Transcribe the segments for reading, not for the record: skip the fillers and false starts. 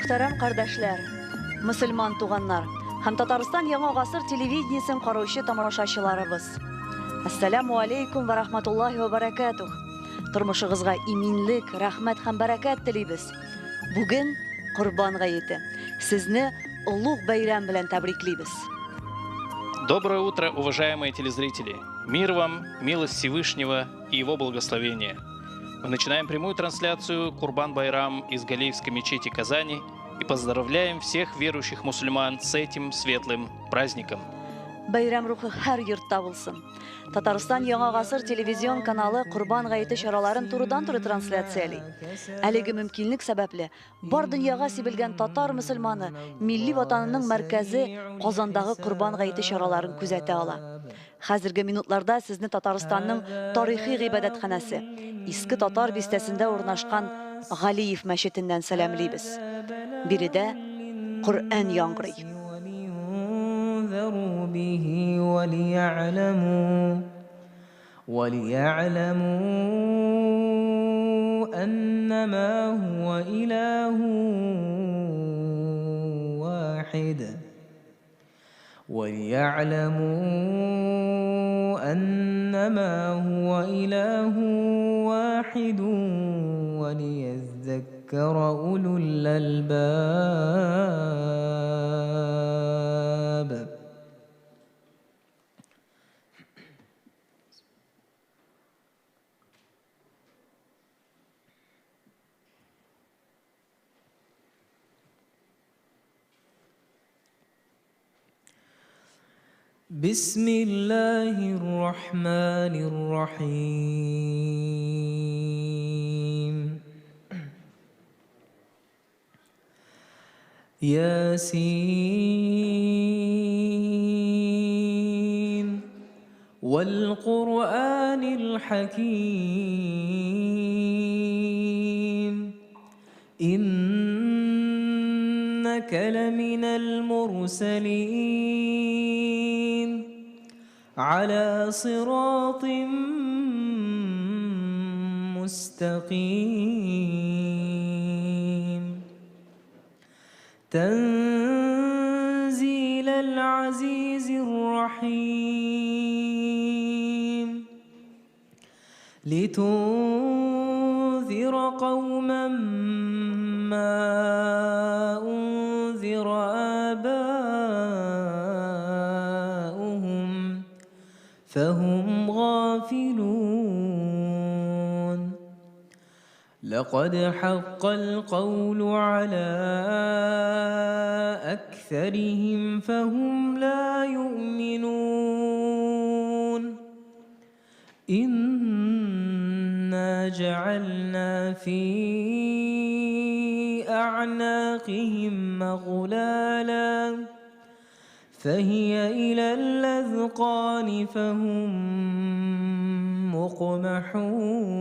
Мөхтәрәм кардәшләр, мөселман туганнар һәм Татарстан Яңа гасыр телевидениесен караучы тамашачыларыбыз. Ассаляму алейкум ва рахматуллахи ва баракатух. Тормышыгызга иминлек, рәхмәт һәм бәрәкәт телибез. Бүген Корбан гаете. Сезне олуг бәйрәм белән тәбриклибез. Доброе утро, уважаемые телезрители! Мир вам, милость Всевышнего и его благословение. Мы начинаем прямую трансляцию Курбан-Байрам из Галеевской мечети Казани и поздравляем всех верующих мусульман с этим светлым праздником. Бәйрәм рухы һәр йортта булсын. Татарстан Яңа гасыр телевизион каналы Корбан гаете чараларын турыдан-туры трансляцияли. Әлеге мөмкинлек сәбәпле, бар дөньяга сибелгән татар мөселманы милли ватанының мәркәзе Казандагы Корбан гаете чараларын күзәтә ала. Хәзерге минутларда сезне Татарстанның тарихи гыйбадәтханәсе, Иске Татар бистәсендә урнашкан Галиев мәчетеннән сәламлибез. Биредә Коръән яңгырый. وليعلموا أنما هو إله واحد وليعلموا أنما هو إله واحد وليذكر أولو الألباب. بسم الله الرحمن الرحيم. ياسين والقرآن الحكيم. إنك لمن المرسلين على صراط مستقيم. تنزيل العزيز الرحيم. لتنذر قوما ما أنذر آباؤهم فهم غافلون. لقد حق القول على أكثرهم فهم لا يؤمنون. إنا جعلنا في أعناقهم أغلالا فهي إلى الأذقان فهم مقمحون.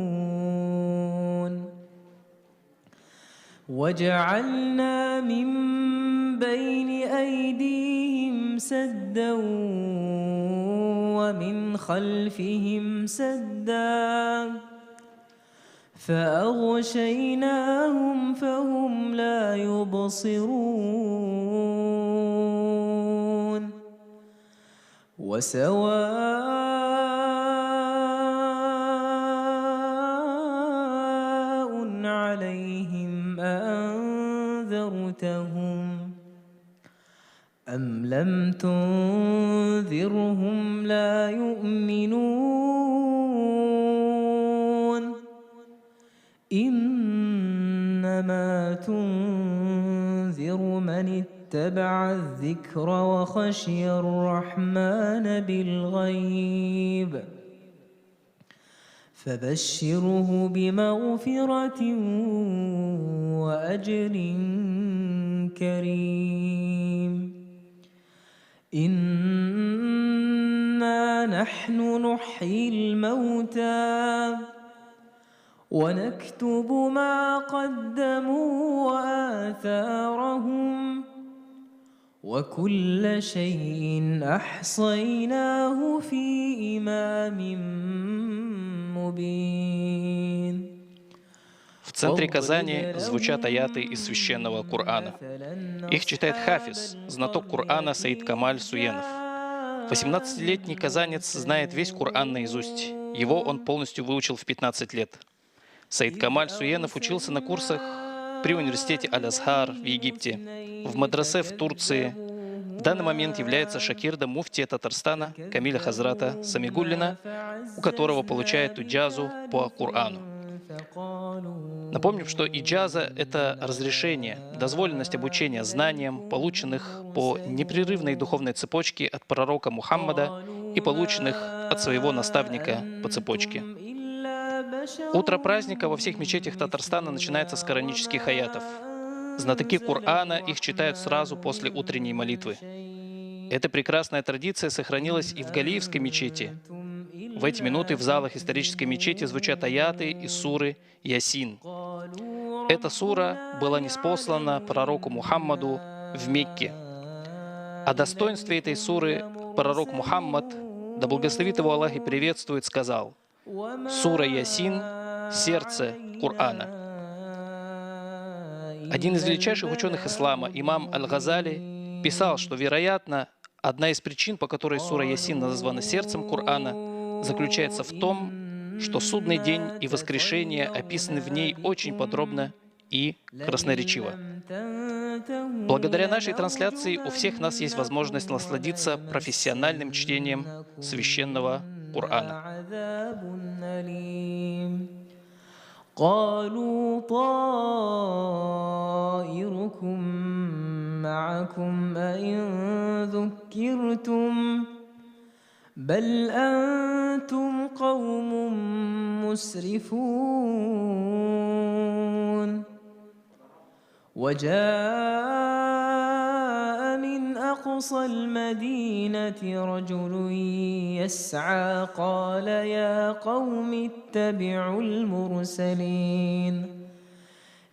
وجعلنا من بين أيديهم سدا ومن خلفهم سدا فأغشيناهم فهم لا يبصرون. وسواء عليهم أأنذرتهم أم لم تنذرهم لا يؤمنون. إنما تنذر من اتبع الذكر وخشي الرحمن بالغيب فبشره بمغفرة وأجر كريم. إنا نحن نحيي الموتى ونكتب ما قدموا وآثارهم وكل شيء أحصيناه في إمام مبين. В центре Казани звучат аяты из священного Корана. Их читает хафиз, знаток Корана Саид Камаль Суенов. 18-летний казанец знает весь Коран наизусть. Его он полностью выучил в 15 лет. Саид Камаль Суенов учился на курсах при университете Аль-Азхар в Египте, в мадресе в Турции. В данный момент является шакирдом муфтия Татарстана Камиля Хазрата Самигуллина, у которого получает иджазу по Корану. Напомним, что иджаза – это разрешение, дозволенность обучения знаниям, полученных по непрерывной духовной цепочке от пророка Мухаммада и полученных от своего наставника по цепочке. Утро праздника во всех мечетях Татарстана начинается с коранических аятов. Знатоки Корана их читают сразу после утренней молитвы. Эта прекрасная традиция сохранилась и в Галиевской мечети. В эти минуты в залах исторической мечети звучат аяты и суры Ясин. Эта сура была ниспослана пророку Мухаммаду в Мекке. О достоинстве этой суры пророк Мухаммад, да благословит его Аллах и приветствует, сказал: «Сура Ясин – сердце Корана». Один из величайших ученых ислама, имам Аль-Газали, писал, что, вероятно, одна из причин, по которой сура Ясин названа сердцем Корана, заключается в том, что судный день и воскрешение описаны в ней очень подробно и красноречиво. Благодаря нашей трансляции у всех нас есть возможность насладиться профессиональным чтением священного Корана. قالوا طائركم معكم أئن ذكرتم بل أنتم قوم مسرفون. وجاء من أقصى المدينة رجل يسعى قال يا قوم اتبعوا المرسلين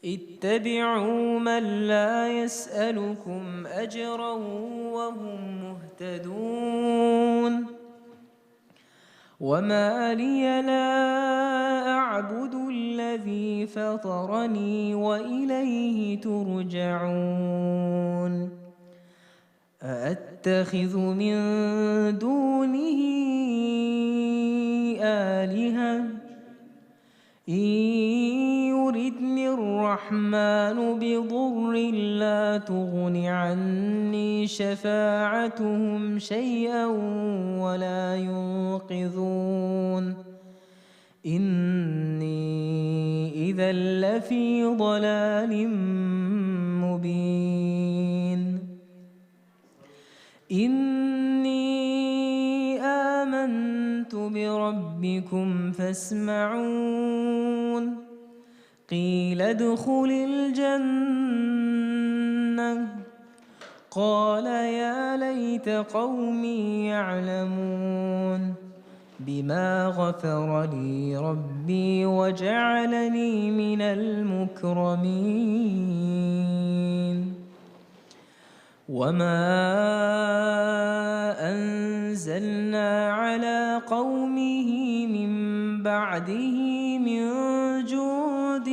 اتبعوا من لا يسألكم أجرا وهم مهتدون. وما لي لا أعبد الذي فطرني وإليه ترجعون. أأتخذ من دونه آلهة إن يردني الرحمن بضر لا تغن عني شفاعتهم شيئا ولا ينقذون. إني إذا لفي ضلال مبين. إني آمنت بربكم فاسمعون. قيل ادخل الجنة قال يا ليت قومي يعلمون بما غفر لي ربي وجعلني من المكرمين. وما أنزلنا على قومه من بعده من جند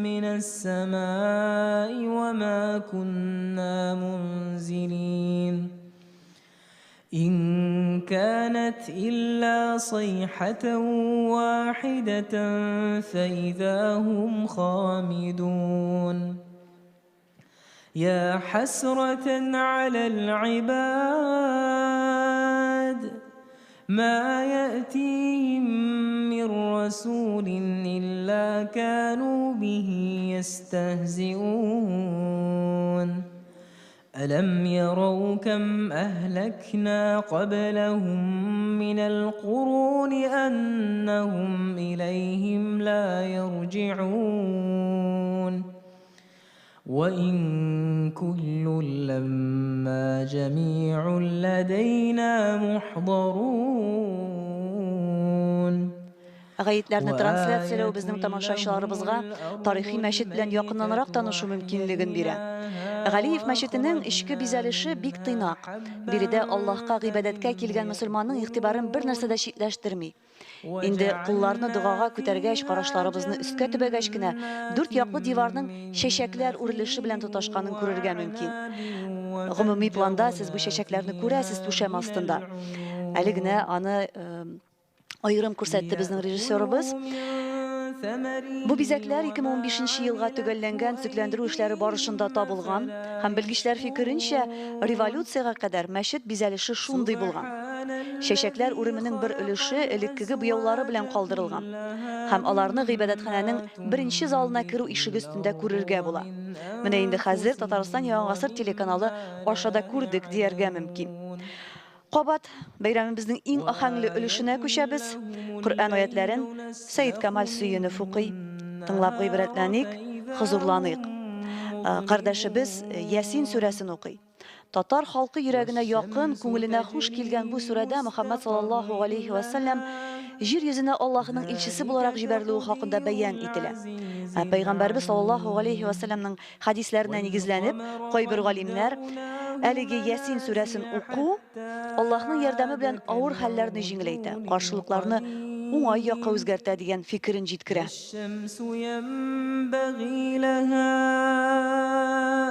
من السماء وما كنا منزلين. إن كانت إلا صيحة واحدة فإذا هم خامدون. يا حسرة على العباد ما يأتيهم من رسول إلا كانوا به يستهزئون. ألم يروا كم أهلكنا قبلهم من القرون أنهم إليهم لا يرجعون. وإن كل لما جميع لدينا محضرون. Гаетләрне трансляцияләү безнең тамашачыларыбызга тарихи мәчет белән якыннанрак танышу мөмкинлеген бирә. Галиев мәчетенең эчке бизәлеше бик тыйнак. Биредә Аллаһка гыйбадәткә килгән мөселманның игътибарын бер нәрсә дә читләштерми. Инде кулларны догага күтәргәч, карашларыбызны өскә төбәгәч кенә, дүрт яклы диварның чәчәкләр үрелеше белән тоташканын күрергә мөмкин. Гомуми планда сез бу чәчәкләрне күрәсез түшәм астында. Әле генә аны аерым күрсәтте безнең режиссерыбыз. Бу бизәкләр 2015 елга төгәлләнгән төзекләндерү эшләре барышында табылган һәм белгечләр фикеренчә, революциягә кадәр мәчет бизәлеше шундый булган. Чәчәкләр үременең бер өлеше элеккеге буяулары белән калдырылган һәм аларны гыйбадәтханәнең беренче залына керү ишеге өстендә күрергә була. Менә инде хәзер Татарстан Яңа гасыр телеканалы аша да күрдек дияргә мөмкин. Кабат бәйрәмебезнең иң ахәңле өлешенә күчәбез. Коръән аятләрен Сәет Камал Сөенов укый. Тыңлап гыйбрәтләник, хозурланыйк. Кардәшебез Ясин сүрәсен укый. Татар халкы йөрәгенә якын, күңеленә хуш килгән бу сүрәдә Мөхәммәд саллаллаһу алейхи ва сәлләм җир йөзенә Аллаһының илчесе буларак җибәрелүе хакында бәян ителә. Ә Пәйгамбәрбез саллаллаһу алейхи ва сәлләмнең хәдисләренә нигезләнеп, кайбер галимнәр әлеге Ясин сүрәсен уку Аллаһның ярдәме белән авыр хәлләрне җиңеләйтә, каршылыкларны уңай якка үзгәртә дигән фикерен җиткерә. الشمس ينبغي لها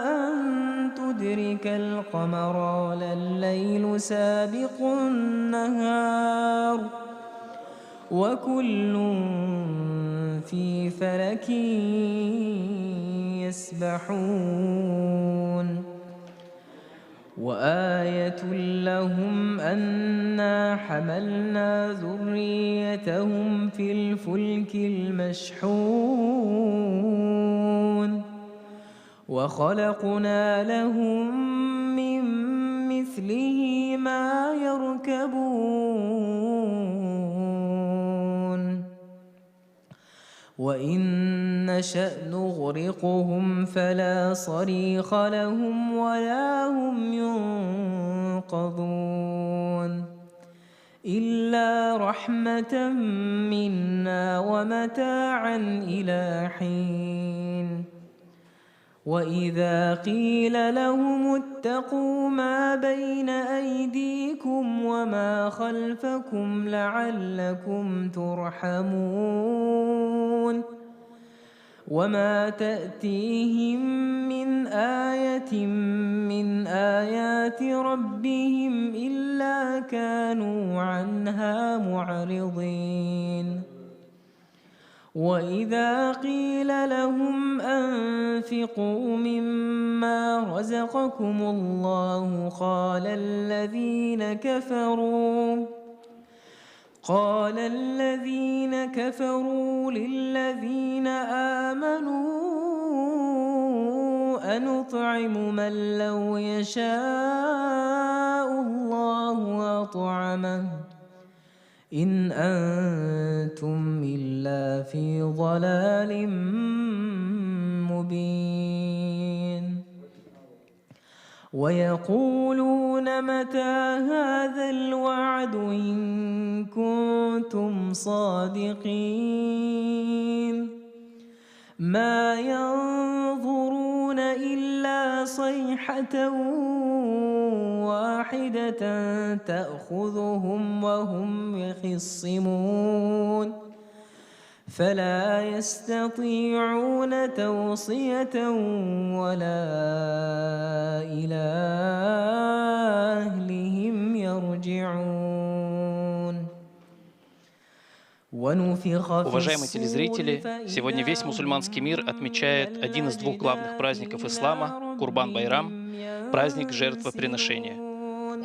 أن تدرك القمر ولا الليل سابق النهار وكل في فلك يسبحون وآية لهم أنا حملنا ذريتهم في الفلك المشحون وخلقنا لهم من مثله ما يركبون وإن نشأ نغرقهم فلا صريخ لهم ولا هم ينقذون إلا رحمة منا ومتاعا إلى حين وإذا قيل لهم اتقوا ما بين أيديكم وما خلفكم لعلكم ترحمون وما تأتيهم من آية من آيات ربهم إلا كانوا عنها معرضين وإذا قيل لهم أنفقوا مما رزقكم الله قال الذين كفروا للذين آمنوا أنطعم من لو يشاء الله أطعمه إن أنتم إلا في ضلال مبين ويقولون متى هذا الوعد إن كنتم صادقين ما ينظرون إلا صيحة واحدة تأخذهم وهم يخصمون فلا يستطيعون توصية ولا إلى أهلهم يرجعون. Уважаемые телезрители, сегодня весь мусульманский мир отмечает один из двух главных праздников ислама – Курбан-Байрам, праздник жертвоприношения.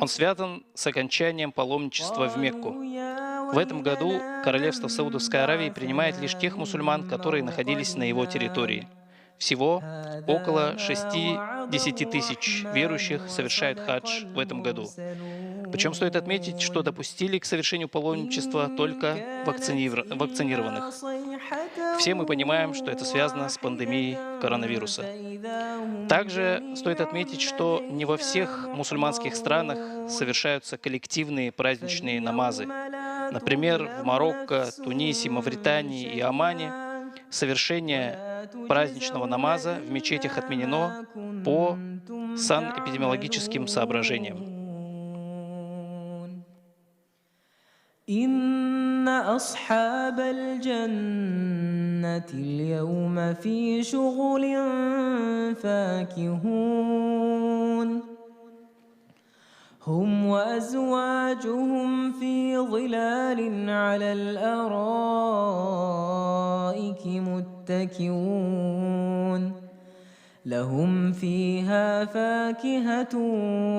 Он связан с окончанием паломничества в Мекку. В этом году Королевство Саудовской Аравии принимает лишь тех мусульман, которые находились на его территории. Всего около 60 тысяч верующих совершают хадж в этом году. Причем стоит отметить, что допустили к совершению паломничества только вакцинированных. Все мы понимаем, что это связано с пандемией коронавируса. Также стоит отметить, что не во всех мусульманских странах совершаются коллективные праздничные намазы. Например, в Марокко, Тунисе, Мавритании и Омане совершение праздничного намаза в мечетях отменено по санэпидемиологическим соображениям. إن أصحاب الجنة اليوم في شغل فاكهون هم وأزواجهم في ظلال على الأرائك متكئون لهم فيها فاكهة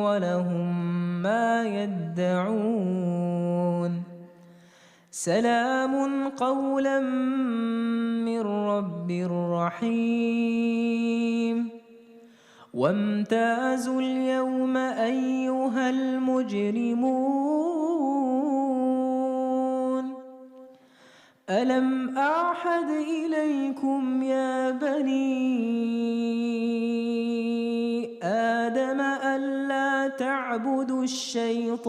ولهم ما يدعون سلام قولا من رب رحيم وامتازوا اليوم أيها المجرمون ألم أعهد إليكم يا بني آدم ألا تعبدوا الشيطان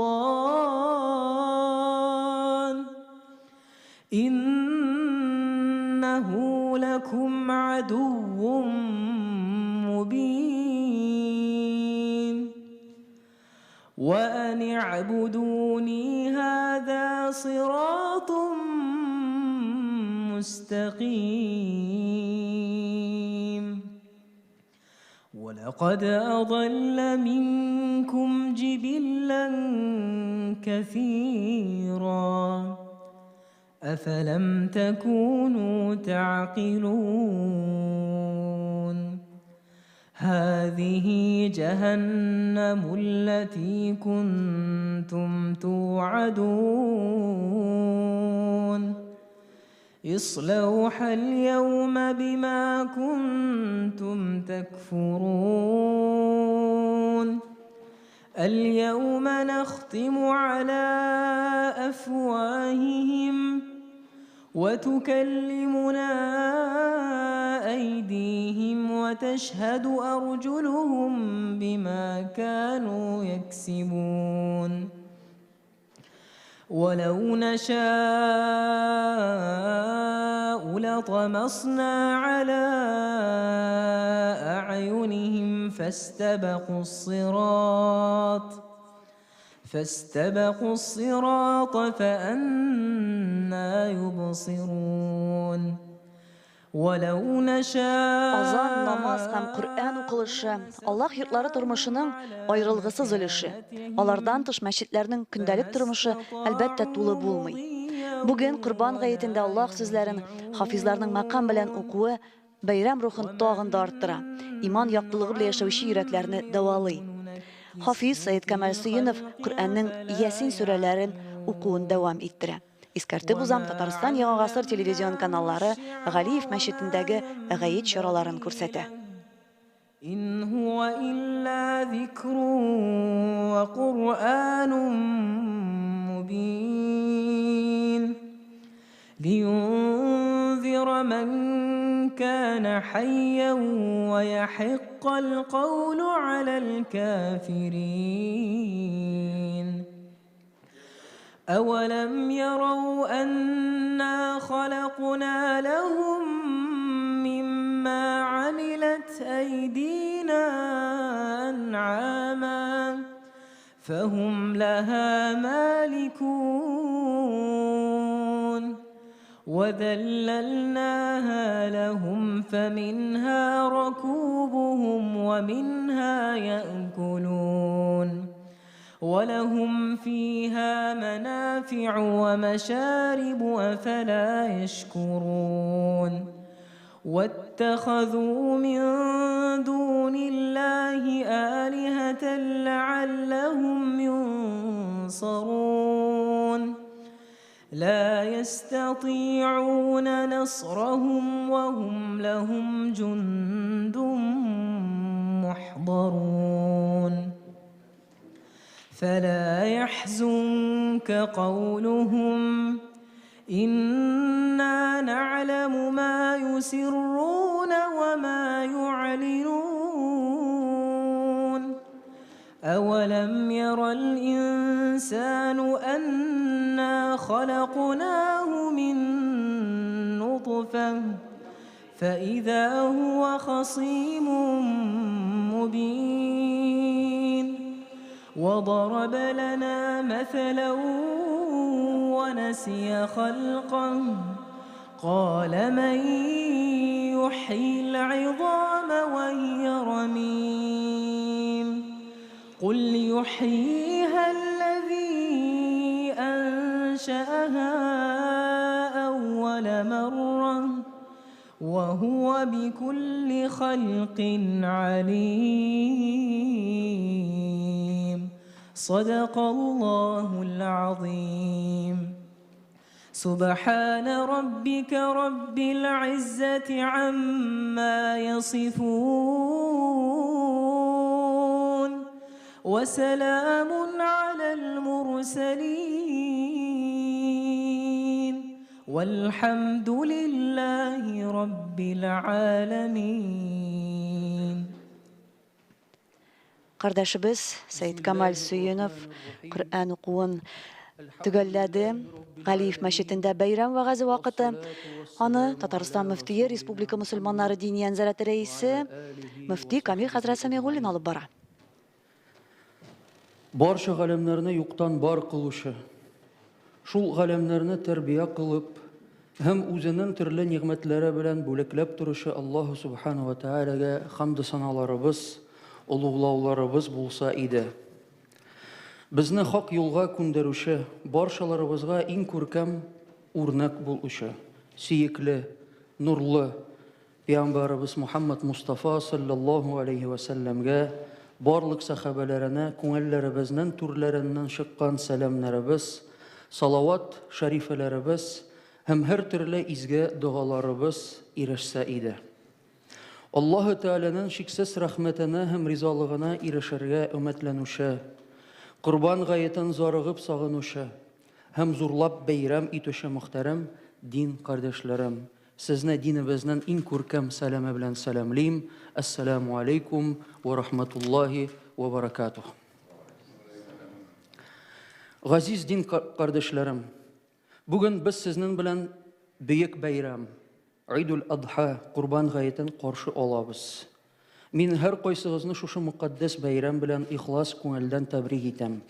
إنه لكم عدو مبين وأن اعبدوني هذا صراط مستقيم ولقد أضل منكم جبلا كثيرا أفلم تكونوا تعقلون هذه جهنم التي كنتم توعدون اصلوها اليوم بما كنتم تكفرون اليوم نختم على أفواههم وتكلمنا أيديهم وتشهد أرجلهم بما كانوا يكسبون ولو نشاء لطمسنا على أعينهم فاستبقوا الصراط فأنى يبصرون ولو نشاء Азан, намаз һәм Коръән укылышы Аллаһ йортлары тормышының аерылгысыз өлеше. Алардан тыш мәчетләрнең көндәлек тормышы әлбәттә тулы булмый. Бүген Корбан гаетендә Аллаһ сүзләрен хафизларның мәкам белән укуы бәйрәм рухын тагын да арттыра. Иман яктылыгы белән яшәүче йөрәкләрне дәвалый. Хафиз Сәет Камал Сөенов Коръәннең Ясин сүрәләрен укуын дәвам иттерә. Искәртеп узам, Татарстан Яңа Гасыр телевизион каналлары Галиев мәчетендәге гает чараларын күрсәтә. إن هو إلا ذكر وقرآن مبين لينذر من كان حيا ويحق القول على الكافرين أولم يروا أنا خلقنا لهم مما عملت أيدينا أنعاما فهم لها مالكون وذللناها لهم فمنها ركوبهم ومنها يأكلون ولهم فيها منافع ومشارب أفلا يشكرون واتخذوا من دون الله آلهة لعلهم ينصرون لا يستطيعون نصرهم وهم لهم جند محضرون فلا يحزنك قولهم إنا نعلم ما يسرون وما يعلنون أولم ير الإنسان أنا خلقناه من نطفة فإذا هو خصيم مبين وضرب لنا مثلا ونسي خلقه قال من يحيي العظام وهي رميم قل يحييها الذي أنشأها أول مرة وهو بكل خلق عليم. صدق الله العظيم. سبحان ربك رب العزة عما يصفون وسلام على المرسلين والحمد لله رب العالمين. Кардәшебез Сәйдкамал Сөенов Коръән укуын төгәлләде. Галиев мәчетендә бәйрәм вәгазе вакыты. Аны Татарстан мөфтие, Республика мөселманнары Диния нәзарәте рәисе мөфти Камил хәзрәт Сәмигуллин алып бара. Барча галәмнәрне юктан бар кылучы, шул галәмнәрне тәрбия кылып һәм үзенең төрле нигъмәтләре белән бүләкләп торучы Аллаһу субхану ва тәгаләгә хамды саналарыбыз, олуглауларыбыз булса иде. Безне хак юлга күндерүче, барчаларыбызга иң күркәм үрнәк булучы, сөекле, нурлы Пәйгамбәребез Мухаммад Мустафа саллаллаһу алейхи ва сәлләмгә, барлык сәхабәләренә күңелләребезнең түрләреннән чыккан сәламнәребез, салават шәрифәләребез һәм һәр төрле изге догаларыбыз ирешсә иде. Аллаһы Тәгаләнең чиксез рәхмәтенә һәм ризалыгына ирешергә өметләнүче, Корбан гаетен зарыгып сагынучы һәм зурлап бәйрәм итүче мөхтәрәм дин кардәшләрем, сезне динебезнең иң күркәм сәламе белән сәламлим. Әссәламу алейкум ва рахматуллаһи ва баракатух. Газиз дин кардәшләрем, бүген без сезнең белән бөек бәйрәм, Идул Адха, Корбан гаетен каршы алабыз. Мин һәр кайсыгызны шушы мөкатдәс бәйрәм белән ихлас күңелдән тәбрик итәм.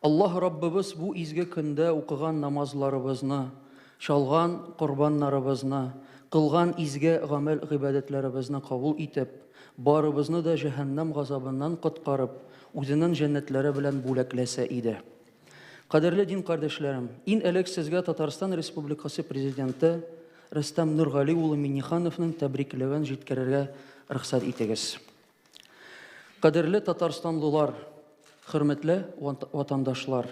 Аллаһ Раббыбыз бу изге көндә укыган намазларыбызны, чалган корбаннарыбызны, кылган изге гамәл гыйбадәтләребезне кабул итеп, барыбызны да җәһәннәм газабыннан коткарып, үзенең җәннәтләре белән бүләкләсә иде. Кадерле дин кардәшләрем, иң элек сезгә Татарстан Республикасы Президенты Рөстәм Нургали улы Миннихановның тәбрикләвен җиткерергә рөхсәт итегез. Кадерле татарстанлылар, хөрмәтле ватандашлар,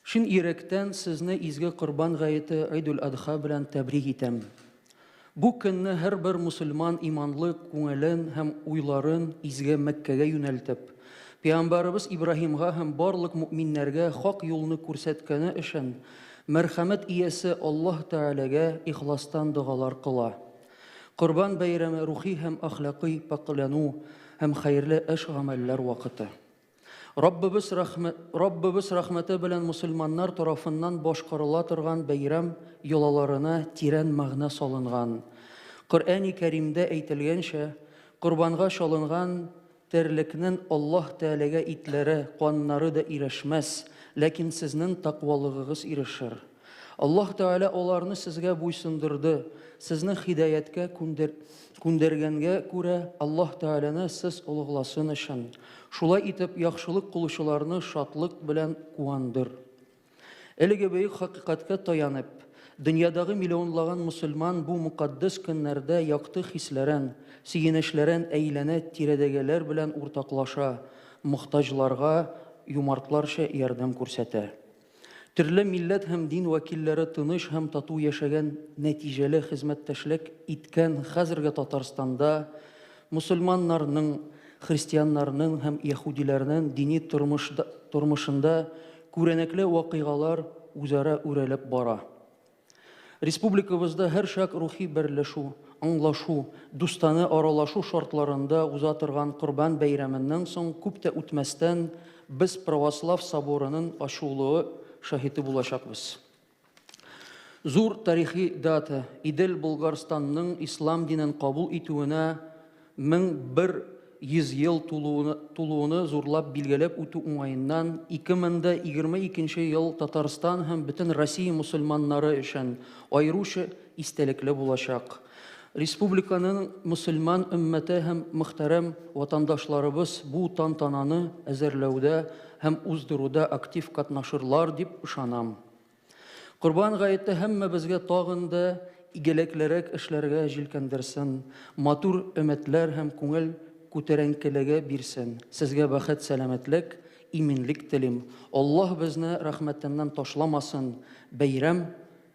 чын йөрәктән сезне изге Корбан гаете Идул-Адха белән тәбрик итәм. Бу көнне һәрбер мусульман иманлы күңелен һәм уйларын изге Мәккәгә юнәлтеп, Пәйгамбәребез Ибраһимга һәм барлык мөэминнәргә хак юлны күрсәткәне өчен мәрхәмәт иясе Аллаһ Тәгаләгә ихластан догалар кыла. Корбан бәйрәме рухи һәм әхлакый пакьләнү һәм хәерле эш-гамәлләр вакыты. Раббыбыз рәхмә, Раббыбыз рәхмәте белән мусульманнар тарафыннан башкарыла торган бәйрәм йолаларына тирән мәгънә салынган. Коръәни Кәримдә әйтелгәнчә, корбанга чалынган терлекнең Аллаһ Тәгаләгә итләре, каннары да ирешмәс, ләкин сезнең тәкъвалыгыгыз ирешер. Аллаһ Тәгалә аларны сезгә буйсындырды, сезне һидаяткә күндергәнгә күрә Аллаһ Тәгаләне сез олугласын өчен. Шулай итеп, яхшылык кылучыларны шатлык белән куандыр. Әлеге бөек хакыйкатькә таянып, дөньядагы миллионлаган мусульман бу мукаддәс көннәрдә якты хисләрен, сөенечләрен әйләнә-тирәдәгеләр белән уртаклаша, мохтаҗларга юмартларча ярдәм күрсәтә. Төрле милләт һәм дин вәкилләре тыныч һәм тату яшәгән, нәтиҗәле хезмәттәшлек иткән хәзерге Татарстанда мусульманнарның, христианнарның һәм яһүдиләрнең дини тормышында күренекле вакыйгалар үзара үрелеп бара. Республикабызда һәрчак рухи берләшү, аңлашу, дустаны аралашу шартларында уза торган Корбан бәйрәменнән соң күп тә үтмәстән без Православ соборының ачылуы шаһиты булачакбыз. Зур тарихи дата Идел Болгарстанның ислам динен кабул итүенә 1100 100 ел тулуыны зурлап билгеләп үтү уңаеннан 2022 ел Татарстан һәм бөтен Россия мусульманнары өчен аеруча истәлекле булачак. Республиканың мусульман өммәте һәм мөхтәрәм ватандашларыбыз бу тантананы әзерләүдә һәм уздыруда актив катнашырлар дип ышанам. Корбан гаете һәммәбезгә тагын да игелеклерәк эшләргә җилкендерсен, матур өметләр һәм күңел күтәренкелеге бирсен. Сезгә бәхет, сәламәтлек, иминлек телим. Аллаһ безне рәхмәтеннән ташламасын. Бәйрәм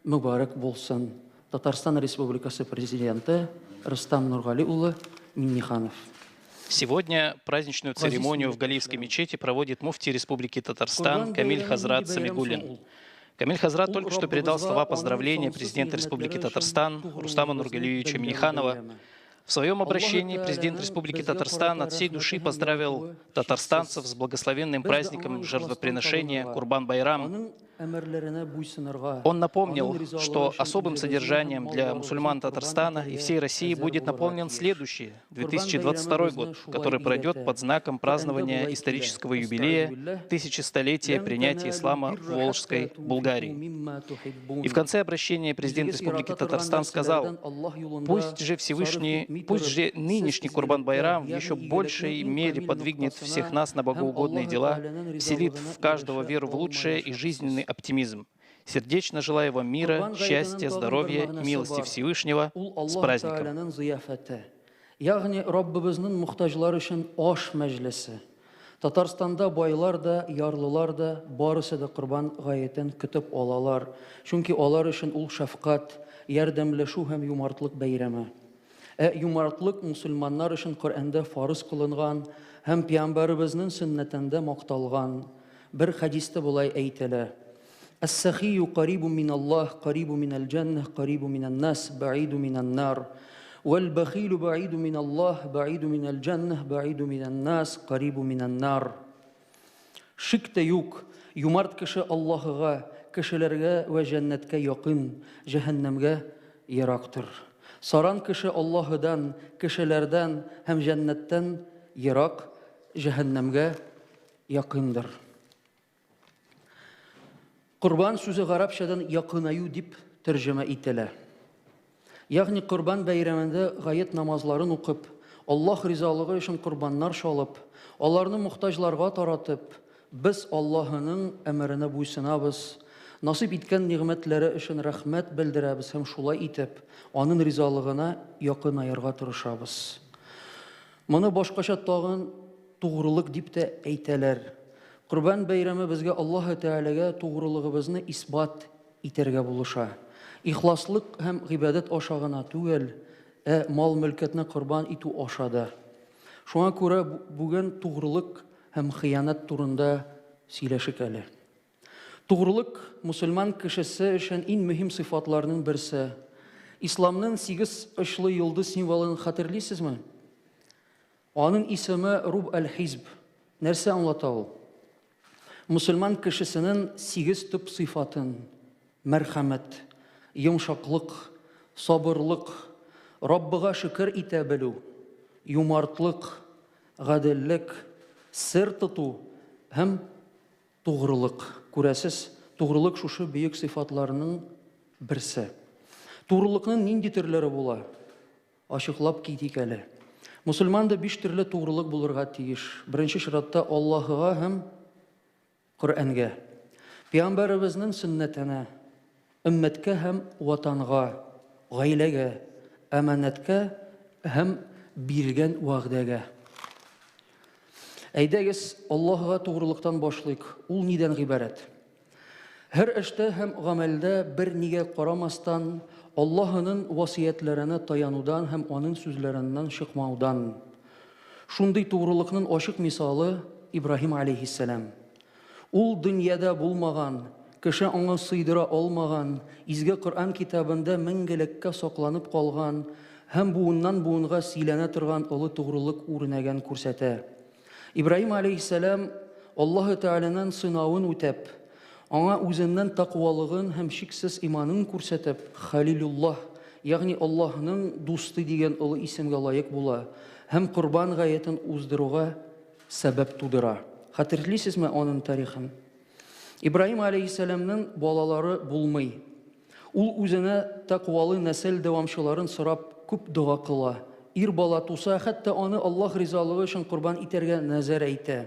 мөбарәк булсын. Татарстан Республикасы президенты Рустам Нургали улы Минниханов. Сегодня праздничную церемонию в Галиевской мечети проводит муфти Республики Татарстан Камиль Хазрат Самигуллин. Камиль Хазрат только что передал слова поздравления президента Республики Татарстан Рустама Нургалиевича Минниханова. В своем обращении президент Республики Татарстан от всей души поздравил татарстанцев с благословенным праздником жертвоприношения Курбан-Байрам. Он напомнил, что особым содержанием для мусульман Татарстана и всей России будет наполнен следующий, 2022 год, который пройдет под знаком празднования исторического юбилея тысячестолетия принятия ислама в Волжской Булгарии. И в конце обращения президент Республики Татарстан сказал: «Пусть же Всевышний, пусть же нынешний Курбан-Байрам в еще большей мере подвигнет всех нас на богоугодные дела, вселит в каждого веру в лучшее и жизненный оптимизм. Сердечно желаю вам мира, счастья, здоровья и милости Всевышнего. С праздником!» Ягъни Раббыбызның мохтаҗлар өчен аш мәҗлесе. Татарстанда байлар да, ярлылар да барысы да Корбан гаетен көтеп алалар. Чөнки алар өчен ул шәфкать, ярдәмләшү һәм юмартлык бәйрәме. Ә юмартлык мусульманнар өчен Коръәндә фарыз кылынган һәм пәйгамбәребезнең сөннәтендә макталган. Бер хәдистә болай әйтелә: Әс-сахию карибу миналлаһ, карибу минал җаннах, карибу минан нас, баиду минан нар. Вәл-бахилу баиду миналлаһ, баиду минал җаннах, баиду минан нас, карибу минан нар. Шик тә юк, юмарт кеше Аллаһыга, кешеләргә вә җәннәткә якын, җәһәннәмгә ерактыр. Саран кеше Аллаһыдан, кешеләрдән һәм җәннәттән ерак, җәһәннәмгә якындыр. Корбан сүзе гарәпчәдән якынаю дип тәрҗемә ителә. Ягъни Корбан бәйрәмендә гает намазларын укып, Аллаһ ризалыгы өчен корбаннар чалып, аларны мохтаҗларга таратып, без Аллаһының әмеренә буйсынабыз, насыйп иткән нигъмәтләре өчен рәхмәт белдерәбез һәм шулай итеп, аның ризалыгына якынаерга тырышабыз. Моны башкача тагын тугрылык дип тә әйтәләр. Корбан бәйрәме безгә Аллаһ Тәгаләгә тугрылыгыбызны исбат итәргә булыша. Ихласлык һәм гыйбадәт аша гына түгел, ә мал-мөлкәтне корбан итү аша да. Шуңа күрә бүген тугрылык һәм хыянәт турында сөйләшик әле. Тугрылык мусульман кешесе өчен иң мөһим сыйфатларның берсе. Исламның 8 очлы йолдыз символын хәтерлисезме? Аның исеме Руб аль-Хизб. Нәрсә аңлата ул? Мусульман кешесенең 8 төп сыйфатын: мәрхәмәт, йомшаклык, сабырлык, Раббыга шөкер итә белү, юмартлык, гаделлек, сер тоту һәм тугрылык. Күрәсез, тугрылык шушы бөек сыйфатларның берсе. Тугрылыкның нинди төрләре була? Ачыклап китик әле. Мусульманда 5 төрле тугрылык булырга тиеш. Беренче чиратта Аллаһыга һәм Коръәнгә, Пәйгамбәребезнең сөннәтенә, өммәткә һәм ватанга, гаиләгә, әманәткә һәм биргән вәгъдәгә. Әйдәгез, Аллаһыга тугрылыктан башлыйк. Ул нидән гыйбарәт? Һәр эштә һәм гамәлдә бер нигә карамастан, Аллаһының васыятьләренә таянудан һәм аның сүзләреннән чыкмаудан. Шундый тугрылыкның ачык мисалы Ибраһим алейһиссәлам. Ул дөньяда булмаган, кеше аңа сыйдыра алмаган, изге Коръән китабында мәңгелеккә сакланып калган һәм буыннан буынга сөйләнә торган олы тугрылык үрнәген күрсәтә. Ибраһим алейһиссәлам Аллаһы Тәгаләнең сынавын үтәп, аңа үзенең тәкъвалыгын һәм шиксез иманын күрсәтеп, Халилуллаһ, ягъни Аллаһның дусты дигән олы исемгә лаек була һәм Корбан гаетен уздыруга сәбәп тудыра. Хәтерлисезме аның тарихын? Ибраһим алейһиссәламның балалары булмый. Ул үзенә тәкъвалы нәсел дәвамчыларын сорап күп дога кыла. Ир бала туса, хәтта аны Аллаһ ризалыгы өчен корбан итәргә нәзер әйтә.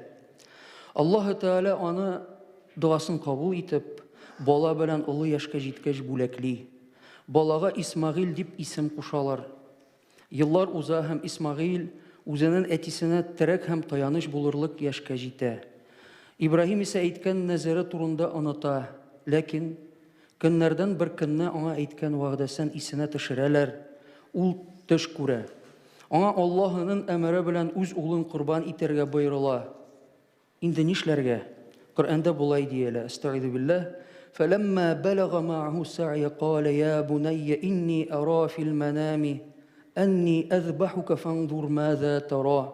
Аллаһы Тәгалә аны догасын кабул итеп, бала белән олы яшькә җиткәч бүләкли. Балага Исмәгыйль дип исем кушалар. Еллар уза һәм Исмәгыйль үзенен әтисенә терәк һәм таяныч булырлык яшькә җитә. Ибраһим исә әйткән нәзере турында оныта. Ләкин көннәрдән бер көнне аңа әйткән вәгъдәсен исенә төшерәләр, ул төш күрә. Аңа Аллаһының әмере белән үз улын корбан итәргә боерыла. Инде нишләргә? Коръәндә болай диелә, Әстәгыйзү билләһ, Фәләммә бәләгә мәгъһү сәгъя калә йә бунәйя инни ара фил мәнами әнни әзбәхука фәнзур маза тара.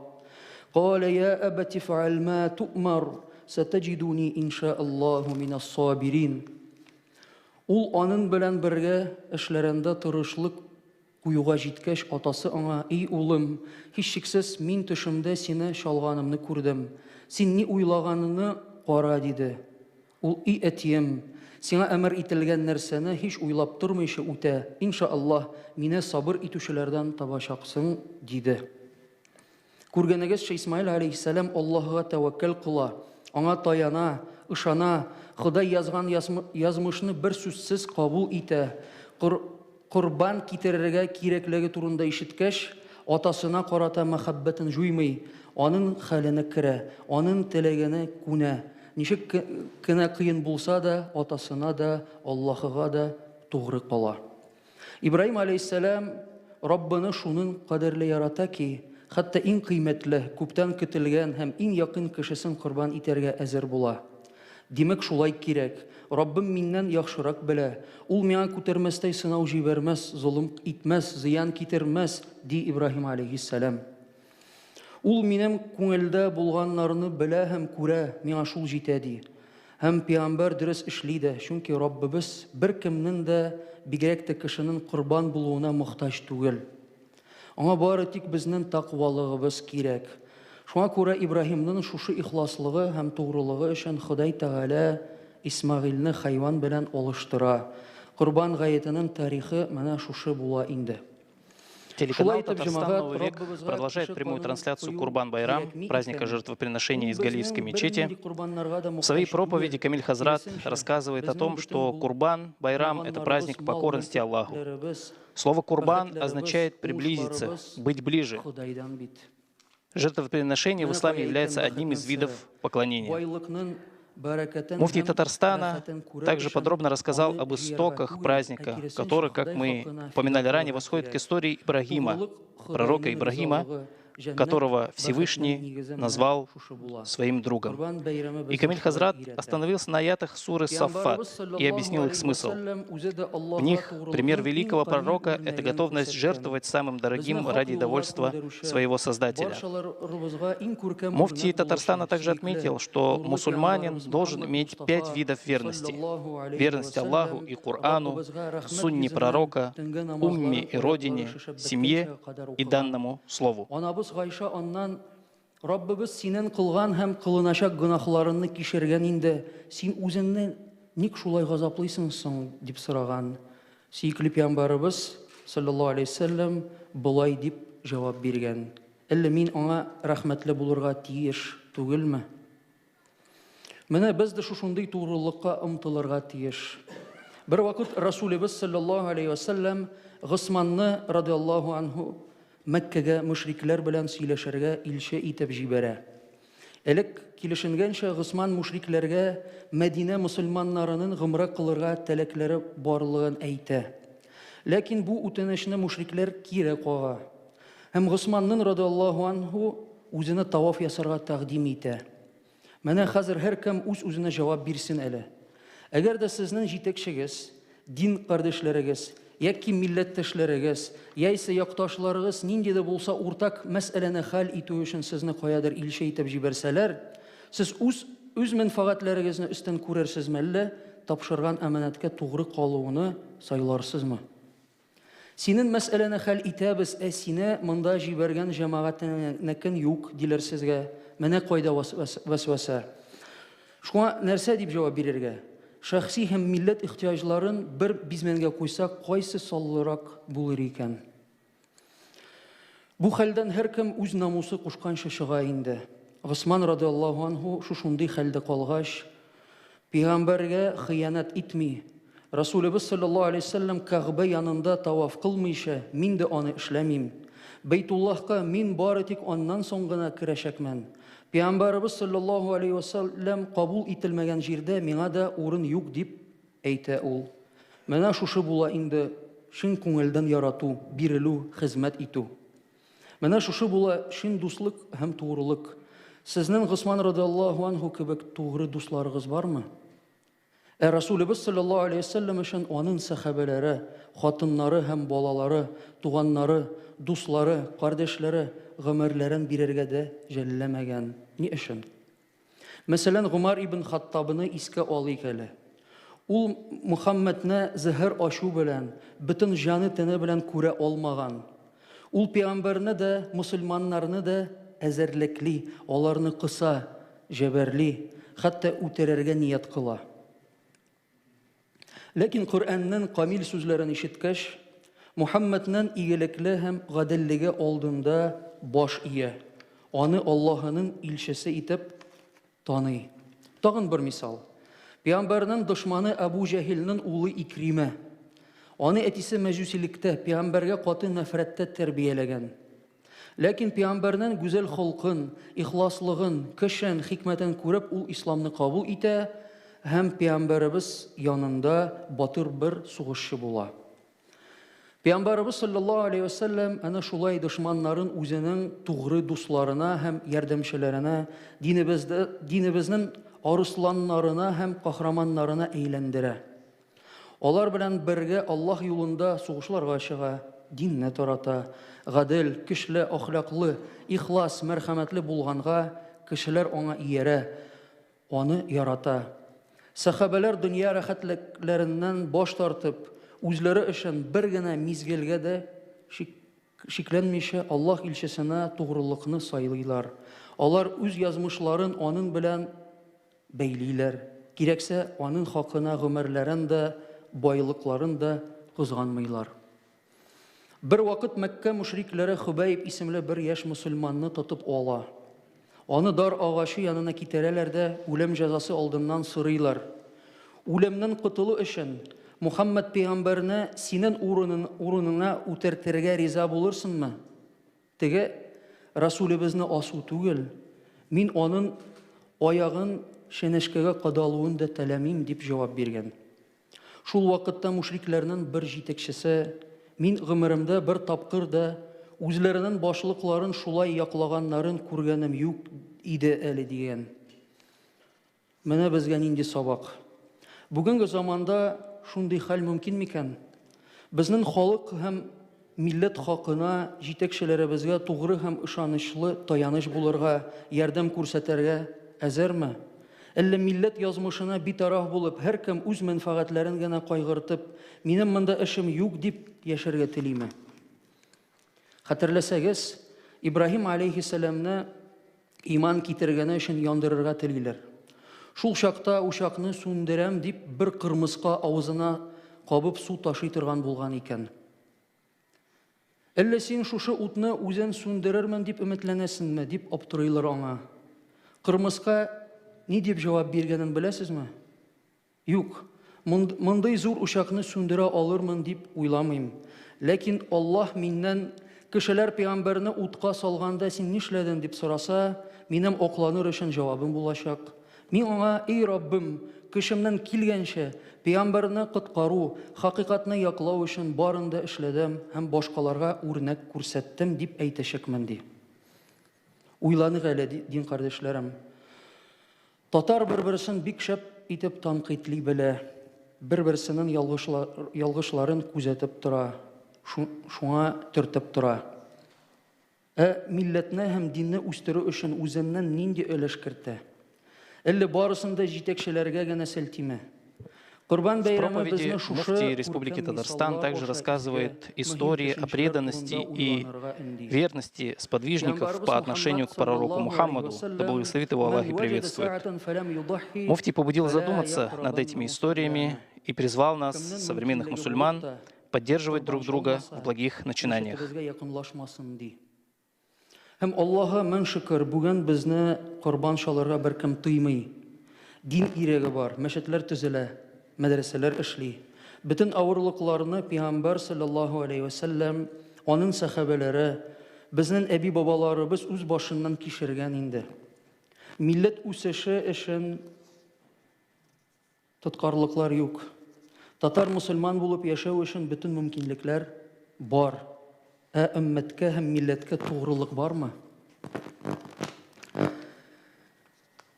Калә йә әбәти фәгъәл мә туъмар сәтәҗидуни иншааллаһу минәс сабирин. Ул анын белән бергә эшләрендә тырышлык Куюга җиткәч, атасы аңа, И улым, һичшиксез, мин төшемдә сине чалганымны күрдем. Син ни уйлаганыңны кара, диде. Ул, И әтием, сиңа әмер ителгән нәрсәне һич уйлап тормыйча үтә, инша Аллаһ, мине сабыр итүчеләрдән табачаксың, диде. Күргәнегезчә, Исмаил галәйһиссәлам Аллаһыга тәвәккәл кыла, аңа таяна, ышана, Ходай язган язмышны бер сүзсез кабул итә. Корбан китерергә кирәклеге турында ишеткәч, атасына карата мәхәббәтен җуймый, аның хәленә керә, аның теләгенә күнә. Ничек кенә кыен булса да, атасына да, Аллаһыга да тугры кала. Ибраһим аләйһиссәлам Раббыны шуның кадәрле ярата ки, хәтта иң кыйммәтле, күптән көтелгән һәм иң якын кешесен корбан итәргә әзер була. Димәк, шулай кирәк. Раббым миннән яхшырак белә. Ул миңа күтәрмәстәй сынау җибәрмәс, золым итмәс, зыян китермәс, ди Ибраһим аләйһиссәлам. Ул минем күңелдә булганнарны белә һәм күрә, миңа шул җитә, ди. Һәм пиамбәр дөрес эшли дә, чөнки Раббыбыз беркемнең дә, бигрәк тә кешенең корбан булуына мохтаҗ түгел. Аңа бары тик безнең тәкъвалыгыбыз кирәк. Шуңа күрә Ибраһимның шушы ихласлыгы һәм тугрылыгы өчен Ходай Тәгалә Исмәгыйльне хайван белән алыштыра. Корбан гаетенең тарихы менә шушы була инде. Телеканал «Татарстан Новый век» продолжает прямую трансляцию Курбан-Байрам, праздника жертвоприношения из Галиевской мечети. В своей проповеди Камиль Хазрат рассказывает о том, что Курбан-Байрам – это праздник покорности Аллаху. Слово «курбан» означает «приблизиться», «быть ближе». Жертвоприношение в исламе является одним из видов поклонения. Муфтий Татарстана также подробно рассказал об истоках праздника, который, как мы упоминали ранее, восходит к истории Ибрагима, пророка Ибрагима, которого Всевышний назвал своим другом. И Камиль Хазрат остановился на аятах суры Саффат и объяснил их смысл. В них пример великого пророка — это готовность жертвовать самым дорогим ради довольства своего Создателя. Муфтий Татарстана также отметил, что мусульманин должен иметь 5 видов верности. Верность Аллаху и Корану, сунне пророка, умме и родине, семье и данному слову. Анабыз Гайша аннан: Раббыбыз синең кылган һәм кылыначак гөнаһларыңны кичергән инде, син үзеңне ник шулай газаплыйсың соң? Дип сораган. Сөекле пәйгамбәребез, саллаллаһу алейһи вәсәлләм, болай дип җавап биргән: Әллә мин аңа рәхмәтле булырга тиеш түгелме? Менә без дә шушындый тугрылыкка омтылырга тиеш. Бер вакыт Расулебез, саллаллаһу алейһи вәсәлләм, Госманны, радиаллаһу анһу, Мәккәгә мөшрикләр белән сөйләшергә илче итеп җибәрә. Элек килешенгәнчә, Госман мөшрикләргә Мәдинә мөселманнарының гомрә кылырга теләкләре барлыгын әйтә. Ләкин бу үтенечне мөшрикләр кире кага. Һәм Госманның радиаллаһу анһу үзенә таваф ясарга тәкъдим итә. Менә хәзер һәркем үз-үзенә җавап бирсен әле. Әгәр дә сезнең җитәкчегез, дин кардәшләрегез, яки милләттәшләрегез, яисә якташларыгыз нинди дә булса уртак мәсьәләне хәл итү өчен сезне каядыр илче итеп җибәрсәләр, сез үз үз мәнфәгатьләрегезне өстен күрерсезме әллә тапшырган әманәткә тугры калуны сайларсызмы? Синен мәсьәләне хәл итәбез, ә сине монда җибәргән җәмәгатенекен юк, диләр сезгә. Менә кайда вәсвәсә. Шуңа нәрсә дип җавап бирергә? Шәхси һәм милләт ихтыяҗларын бер бизмәнгә куйсак, кайсы саллырак булыр икән? Бу хәлдән һәркем үз намусы кушканча чыга инде. Госман радиаллаһу анһу шушындый хәлдә калгач, пәйгамбәргә хыянәт итми, Расулебез саллаллаһу алейһи вәсәлләм Кәгъбә янында таваф кылмыйча, мин дә аны эшләмим. Бәйтуллаһка мин бары тик аннан соң гына керәчәкмен. Пәйгамбәребез саллаллаһу алейһи вәсәлләм кабул ителмәгән җирдә миңа да урын юк, дип әйтә ул. Менә шушы була инде чын күңелдән ярату, бирелү, хезмәт итү. Менә шушы була чын дуслык һәм тугрылык. Сезнең Госман радиаллаһу анһу кебек тугры дусларыгыз бармы? Ә Расулебез саллаллаһу алейһи ва сәлләм өчен анын сәхабәләре, хатыннары һәм балалары, туганнары, дуслары, кардәшләре гомерләрен бирергә дә жәлләмәгән. Ни өчен? Мәсәлән, Гомәр ибн Хаттабны искә алыйк әле. Ул Мөхәммәдне зәһәр ачу белән, бөтен җаны-тәне белән күрә алмаган. Ул пәйгамбәрне дә, мөселманнарны да әзәрлекли, аларны кыса, җәберли, хәтта үтерергә ният кыла. Ләкин Коръәннең камил сүзләрен ишеткәч, Мухәммәднең игелекле һәм гаделлеге алдында баш ия, аны Аллаһының илчесе итеп таный. Тагын бер мисал. Пәйгамбәрнең дошманы Әбу Җәһилнең улы Икримә. Аны әтисе мәҗүсилектә, пәйгамбәргә каты нәфрәттә тәрбияләгән. Ләкин пәйгамбәрнең гүзәл холкын, ихласлыгын, көчен, хикмәтен күреп, ул исламны кабул итә һәм пәйгамбәребез янында батыр бер сугышчы була. Пәйгамбәребез саллаллаһу алейһи ва сәлләм әнә шулай дошманнарын үзенең тугры дусларына һәм ярдәмчеләренә, динебездә, динебезнең арысланнарына һәм каһраманнарына әйләндерә. Алар белән бергә Аллаһ юлында сугышларга чыга, динне тарата. Гадел, көчле, әхлаклы, ихлас, мәрхәмәтле булганга, кешеләр аңа иярә, аны ярата. Сәхабәләр дөнья рәхәтлекләреннән баш тартып, үзләре өчен бер генә мизгелгә дә шикләнмичә Аллаһ илчесенә тугрылыкны сайлыйлар. Алар үз язмышларын аның белән бәйлиләр, кирәксә, аның хакына гомерләрен дә, байлыкларын да кызганмыйлар. Бервакыт Мәккә мөшрикләре Хөбәйб исемле бер яшь мөселманны тотып ала. Аны дар агачы янына китерәләр дә үлем җәзасы алдыннан сорыйлар. Үлемнән котылу өчен Мухаммад пәйгамбәрне синең урыныңа үтертергә риза булырсыңмы? Теге Расулебезне асу түгел, мин анын аягын чәнечкегә кадалуын да теләмим, дип җавап биргән. Шул вакытта мушрикләрнең бер җитәкчесе, Мин гомеремдә бер тапкыр да үзләренең башлыкларын шулай яклаганнарын күргәнем юк иде әле, дигән. Менә безгә нинди сабак. Бүгенге заманда шундый хәл мөмкин микән? Безнең халык һәм милләт хакына җитәкчеләребезгә тугры һәм ышанычлы таяныч булырга, ярдәм күрсәтергә әзерме? Әллә милләт язмышына битараф булып, һәркем үз мәнфәгатьләрен генә кайгыртып, минем монда эшем юк дип яшәргә телиме? Хәтерләсәгез, Ибраһим алейһиссәламне иман китергәне өчен яндырырга телиләр. Шул чакта учакны сүндерәм дип бер кырмыска авызына кабып су ташый торган булган икән. Әллә син шушы утны үзен сүндерермен дип өметләнәсеңме, дип аптырыйлар аңа. Кырмыска ни дип җавап биргәнен беләсезме? Юк, мондый зур учакны сүндерә алырмын дип уйламыйм. Ләкин Аллаһ миннән, Кешеләр пәйгамбәрне утка салганда син нишләдең, дип сораса, минем акланыр өчен җавабым булачак. Мин аңа, Эй Раббым, көчемнән килгәнчә, пәйгамбәрне коткару, хакыйкатьне яклау өчен барын да эшләдем һәм башкаларга үрнәк күрсәттем, дип әйтәчәкмен, ди. Уйланыйк әле, дин кардәшләрем. Татар бер-берсен бик шәп итеп тәнкыйтьли белә, бер-берсенең ялгышларын күзәтеп тора, шуңа төртеп тора. Ә милләтне һәм динне үстерү өчен үзеннән нинди өлеш кертә? Әллә барысын да җитәкчеләргә генә селтиме? Корбан В бәйрәме проповеди безне шушы муфти Республики күркәм Татарстан мисаллар также аша рассказывает изге, мөһим истории о төшенчәләр преданности турында и уйланырга өнди. верности сподвижников Пәйгамбәребез по отношению Мухаммад к пророку саллаллаһу алейһи Мухаммаду, да вәсәлләм благословит его Аллах «Ман и ваҗада приветствует. саатан фалям юдаххи, Муфти побудил фала задуматься над якрабанна этими историями мусаллана». и призвал нас, Кемнең современных мөмкинлеге мусульман, булып та поддерживать корбан друг друга чалмаса, в благих начинаниях. мәчетебезгә якынлашмасын ди. Һәм Аллаһа мең шөкер, бүген безне корбан чалырга беркем тыймый. Дин иреге бар, мәчетләр төзелә, мәдрәсәләр эшли. Бөтен авырлыкларны Пәйгамбәр саллаллаһу алейһи ва сәлләм, аның сәхабәләре, безнең әби бабаларыбыз үз башыннан кичергән инде. Милләт үсеше өчен тоткарлыклар юк. Татар мусульман булып яшәү өчен бөтен мөмкинлекләр бар. Ә өммәткә һәм милләткә тугрылык бармы?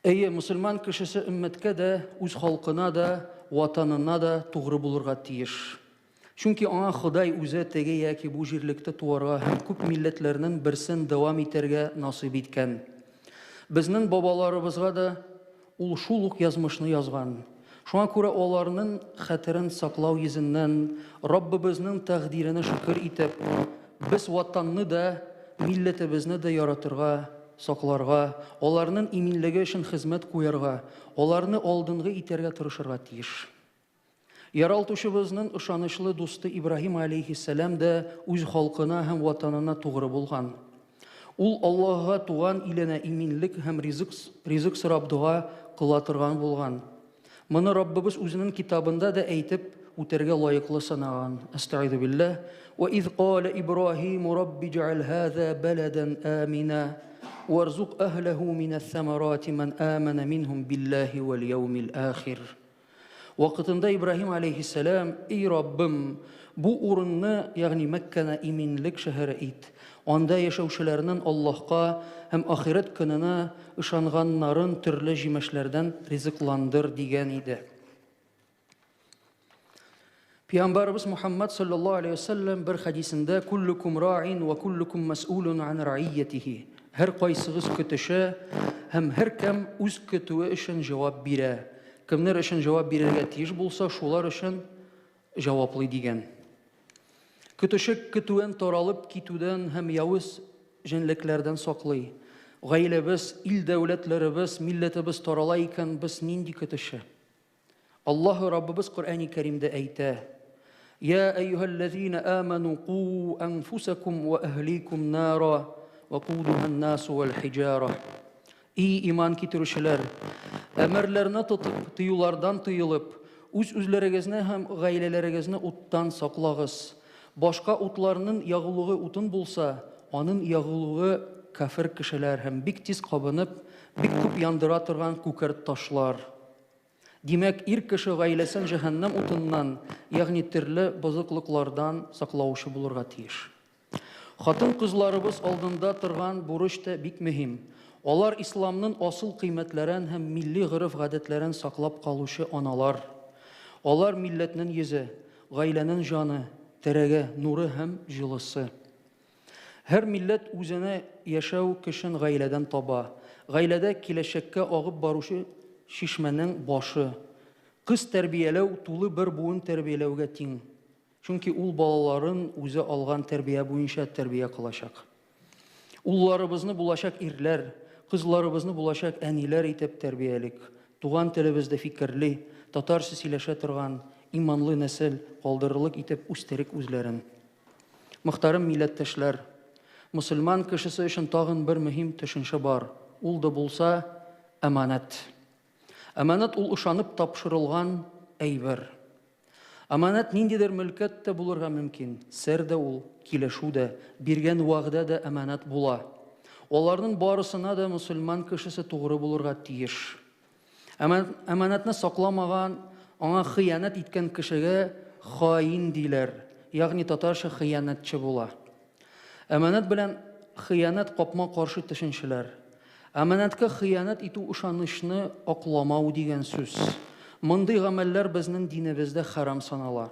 Әйе, мусульман кешесе өммәткә дә, үз халкына да, ватанына да тугры булырга тиеш. Чөнки аңа Ходай үзе теге яки бу җирлектә туарга һәм күп милләтләрнең берсен дәвам итәргә насыйп иткән. Безнең бабаларыбызга да ул шул ук язмышны язган. Шуңа күрә аларның хәтерен саклау йөзеннән Раббыбызның тәкъдиренә шөкер итеп, без ватанны да, милләтебезне дә яратырга, сакларга, аларның иминлеге өчен хезмәт куярга, аларны алдынгы итәргә тырышырга тиеш. Яралтучыбызның ышанычлы дусты Ибраһим алейхиссәлам да үз халкына һәм ватанына тугры булган. Ул Аллаһка туган иленә иминлек һәм ризык сорап дога кыла торган булган. Моны Раббыбыз үзенең китабында да әйтеп үтәргә лаеклы санаган. Әстәгыйзу биллаһ. Ва из кала Ибраһим рабби джஅл һаза баладан амина варзук әһләһу минәс-самарати ман амана минһум биллаһи вал яумил ахир. Вакытында Ибраһим алейхиссәлам: "Эй Раббым, бу урынны, ягъни Мәккәне иминлек шәһәре ит. Анда яшәүчеләрнең Аллаһка һәм ахирәт көненә ышанганнарын төрле җимешләрдән ризыкландыр" дигән иде. Пәйгамбәребез Мухаммад саллаллаһу алейһи ва сәлләм бер хәдисендә: "Куллукум ра'ин ва куллукум мас'улун ан ра'иятихи". Һәр кайсыгыз көтүче һәм һәркем үз көтүе өчен җавап бирә. Кемнәр өчен җавап бирергә тиеш булса, шулар өчен җаваплый дигән. Көтүче көтүен таралып китүдән һәм явыз җәнлекләрдән саклый. Гаиләбез, ил дәүләтләребез, милләтебез тарала икән, без нинди көтүче? Аллаһу Раббыбыз Коръәни Кәримдә әйтә: "Я әйюһәлләзина аману ку анфусакум ва әһликум нара ва кудухан насу вал хиҗара". И иман китерүчеләр, әмерләрне тотып, тыюлардан тыелып, үз үзләрегезне һәм гаиләләрегезне уттан саклагыз. Башка утларның ягулыгы утын булса, аның ягулыгы кафир кешеләр һәм бик тиз кабынып, бик күп яндыра торган күкерт ташлар. Димәк, ир кеше гаиләсен җәһәннәм утыннан, ягъни төрле бозыклыклардан саклаучы булырга тиеш. Хатын-кызларыбыз алдында торган бурыч та бик мөһим. Алар исламның асыл кыйммәтләрен һәм милли гореф-гадәтләрен саклап калучы аналар. Алар милләтнең йөзе, гаиләнең җаны, терәге, нуры һәм җылысы. Һәр милләт үзенә яшәү көчен гаиләдән таба. Гаиләдә киләчәккә агып баручы чишмәнең башы. Кыз тәрбияләү тулы бер буын тәрбияләүгә тиң. Чөнки ул балаларын үзе алган тәрбия буенча тәрбия кылачак. Улларыбызны булачак ирләр, кызларыбызны булачак әниләр итеп тәрбиялик. Туган телебездә фикерли, татарча сөйләшә торган иманлы нәсел калдырырлык итеп үстерик үзләрен. Мөхтәрәм милләттәшләр, мусульман кешесе өчен тагын бер мөһим төшенчә бар. Ул да булса әманәт. Әманәт ул ышанып тапшырылган әйбер. Әманәт ниндидер мөлкәт тә булырга мөмкин. Сер дә ул, килешү дә, биргән вәгъдә дә әманәт була. Аларның барысына да мусульман кешесе тугры булырга тиеш. Әманәтне сакламаган, аңа хыянәт иткән кешегә хаин диләр, ягъни татарча хыянәтче була. Әманәт белән хыянәт капма-каршы төшенчәләр. Әманәткә хыянәт итү ышанычны акламау дигән сүз. Мондый гамәлләр безнең динебездә харам санала.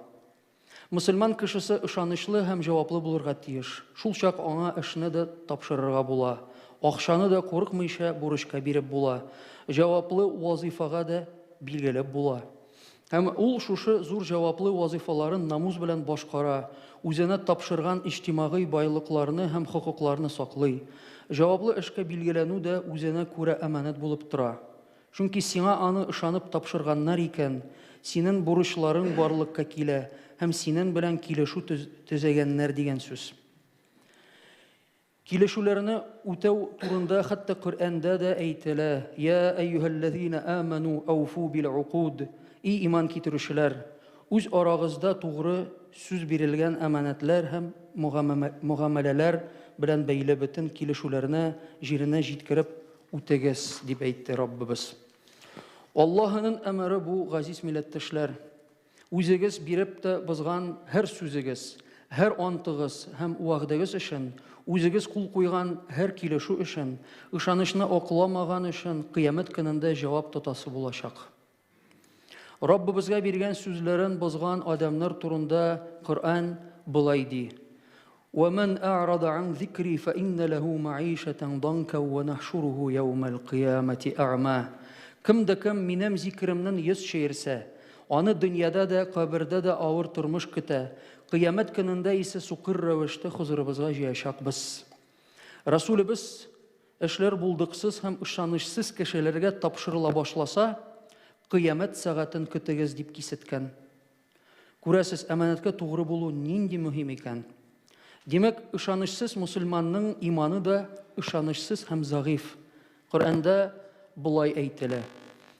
Мусульман кешесе ышанычлы һәм җаваплы булырга тиеш. Шул чак аңа эшне дә тапшырырга була. Акчаны да курыкмыйча бурычка биреп була. Җаваплы вазифага да билгеләп була. Һәм ул шушы зур җаваплы вазыйфаларын намус белән башкара, үзенә тапшырган иҗтимагый байлыкларны һәм хокукларны саклый. Җаваплы эшкә билгеләнү дә үзенә күрә әманәт булып тора. Чөнки сиңа аны ышанып тапшырганнар икән, синен бурычларың барлыкка килә һәм синен белән килешү төзегәннәр дигән сүз. Килешүләрне үтәү турында хәтта Коръәндә дә әйтелә, Йә әйюһәлләзина амәну әүфу бил укуд, И иман китерүчеләр, үз арагызда тугры сүз бирелгән әманәтләр һәм мөгамәләләр белән бәйле бөтен килешүләрне җиренә җиткереп үтегез, дип әйтте Раббыбыз. Аллаһының әмере бу, газиз милләттәшләр. Үзегез биреп тә бозган һәр сүзегез, һәр антыгыз һәм вәгъдәгез өчен, үзегез кул куйган һәр килешү өчен, ышанычны акламаган өчен Кыямәт көнендә җавап тотасы булачак. Раббыбызга биргән сүзләрен бозган адәмнәр турында Коръән болай ди, Вә мән әгърада ан зикри фә иннә ләһү мәгыйшәтән данкәү вә нәхшуруһу яүмәл кыямәти әгъма. Кем дә кем минем зикеремнән йөз чөерсә, аны дөньяда да, кабердә дә авыр тормыш көтә, Кыямәт көнендә исә сукыр рәвештә хозурыбызга җыячакбыз. Расүлебез, Эшләр булдыксыз һәм ышанычсыз кешеләргә тапшырыла башласа, Кыямәт сәгатен көтегез, дип кисәткән. Күрәсез, әманәткә тугры булу нинди мөһим икән. Димәк, ышанычсыз мөселманның иманы да ышанычсыз һәм зәгыйфь. Коръәндә болай әйтелә: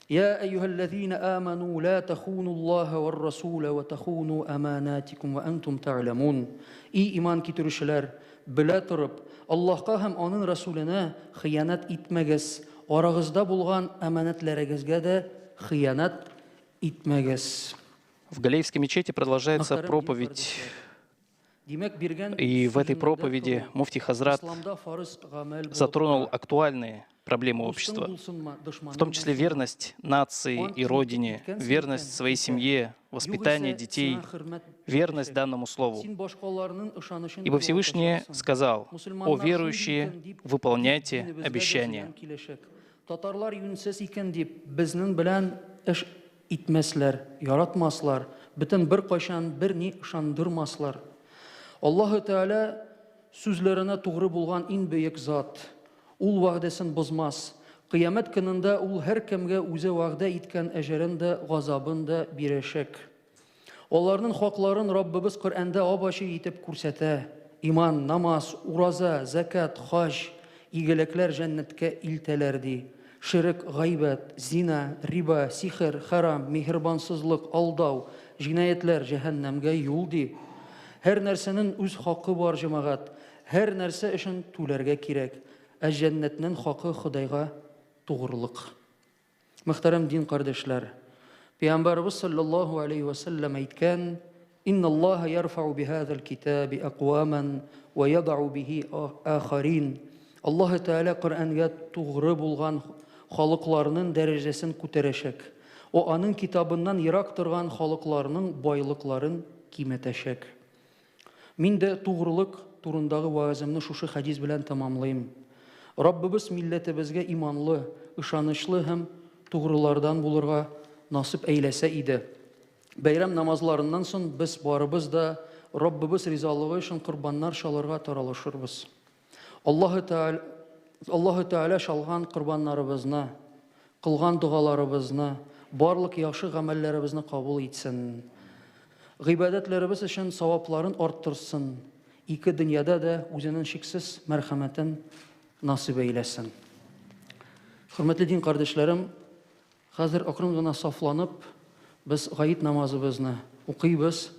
Я әйюһәлләзина аману ла тахунуллаһа вар-расула ва тахуну аманатикум ва антум та'ламун. И иман китерүчеләр, белә торып, Аллаһка һәм аның Расүленә хыянәт итмәгез, арагызда булган әманәтләрегезгә дә хыянәт итмәгез. В Галеевской мечети продолжается Мөхтәрәм дин проповедь. кардәшләр, димәк, биргән И в этой сүзеңдә проповеди тору муфти Хазрат исламда фарыз гамәл булып затронул тора. актуальные проблемы Дустың общества, булсынмы, в дошманың том числе булсынмы, верность нации ант и родине, иткәнсең икән, верность своей үтә. семье, воспитание Югыйсә, детей, сиңа хөрмәт верность бетәчәк. данному слову. Син башкаларның ышанычын Ибо Всевышний югалтачаксың. сказал: «О Мөселманнар шундый верующие, икән дип, дип выполняйте динебезгә дә обещания». зыян киләчәк. Татарлар юньсез икән дип, безнең белән эш итмәсләр, яратмаслар, бөтен беркайчан берни ышандырмаслар. Аллаһы Тәгалә сүзләренә тугры булган иң бөек зат. Ул вәгъдәсен бозмас. Кыямәт көнендә ул һәркемгә үзе вәгъдә иткән әҗерен дә, газабын да бирәчәк. Аларның хакларын Раббыбыз Коръәндә ап-ачык итеп күрсәтә. Иман, намаз, ураза, зәкят, хаҗ, игелекләр җәннәткә илтәләр, ди. Ширек, гайбәт, зина, риба, сихер, хәрам, миһербансызлык, алдау, җинаятьләр җәһәннәмгә юл, ди. Һәр нәрсәнең үз хакы бар, җәмәгать. Һәр нәрсә өчен түләргә кирәк. Ә җәннәтнең хакы Ходайга тугрылык. Мөхтәрәм дин кардәшләр! Пәйгамбәребез салләллаһу алейһи вә сәлләм әйткән, Инналлаһа ярфау бихазал китаби акваман вә ядау бихи ахарин. Аллаһы Тәгалә Коръәнгә тугры булган халыкларның дәрәҗәсен күтәрәчәк. О Аның китабыннан ерак торган халыкларның байлыкларын киметәчәк. Мин дә тугрылык турындагы вәгаземне шушы хәдис белән тәмамлыйм. Раббыбыз милләтебезгә иманлы, ышанычлы һәм тугрылардан булырга насыйп әйләсә иде. Бәйрәм намазларыннан соң без барыбыз да Раббыбыз ризалыгы өчен корбаннар чалырга таралышырбыз. Аллаһы Тәгалә Аллаһы Тәгалә чалган корбаннарыбызны, кылган догаларыбызны, барлык яхшы гамәлләребезне кабул итсен. Гыйбадәтләребез өчен савапларын арттырсын, ике дөньяда да үзенең чиксез мәрхәмәтен насыйп әйләсен. Хөрмәтле дин кардәшләрем, Хәзер акрын гына сафланып, без гает намазыбызны укыйбыз.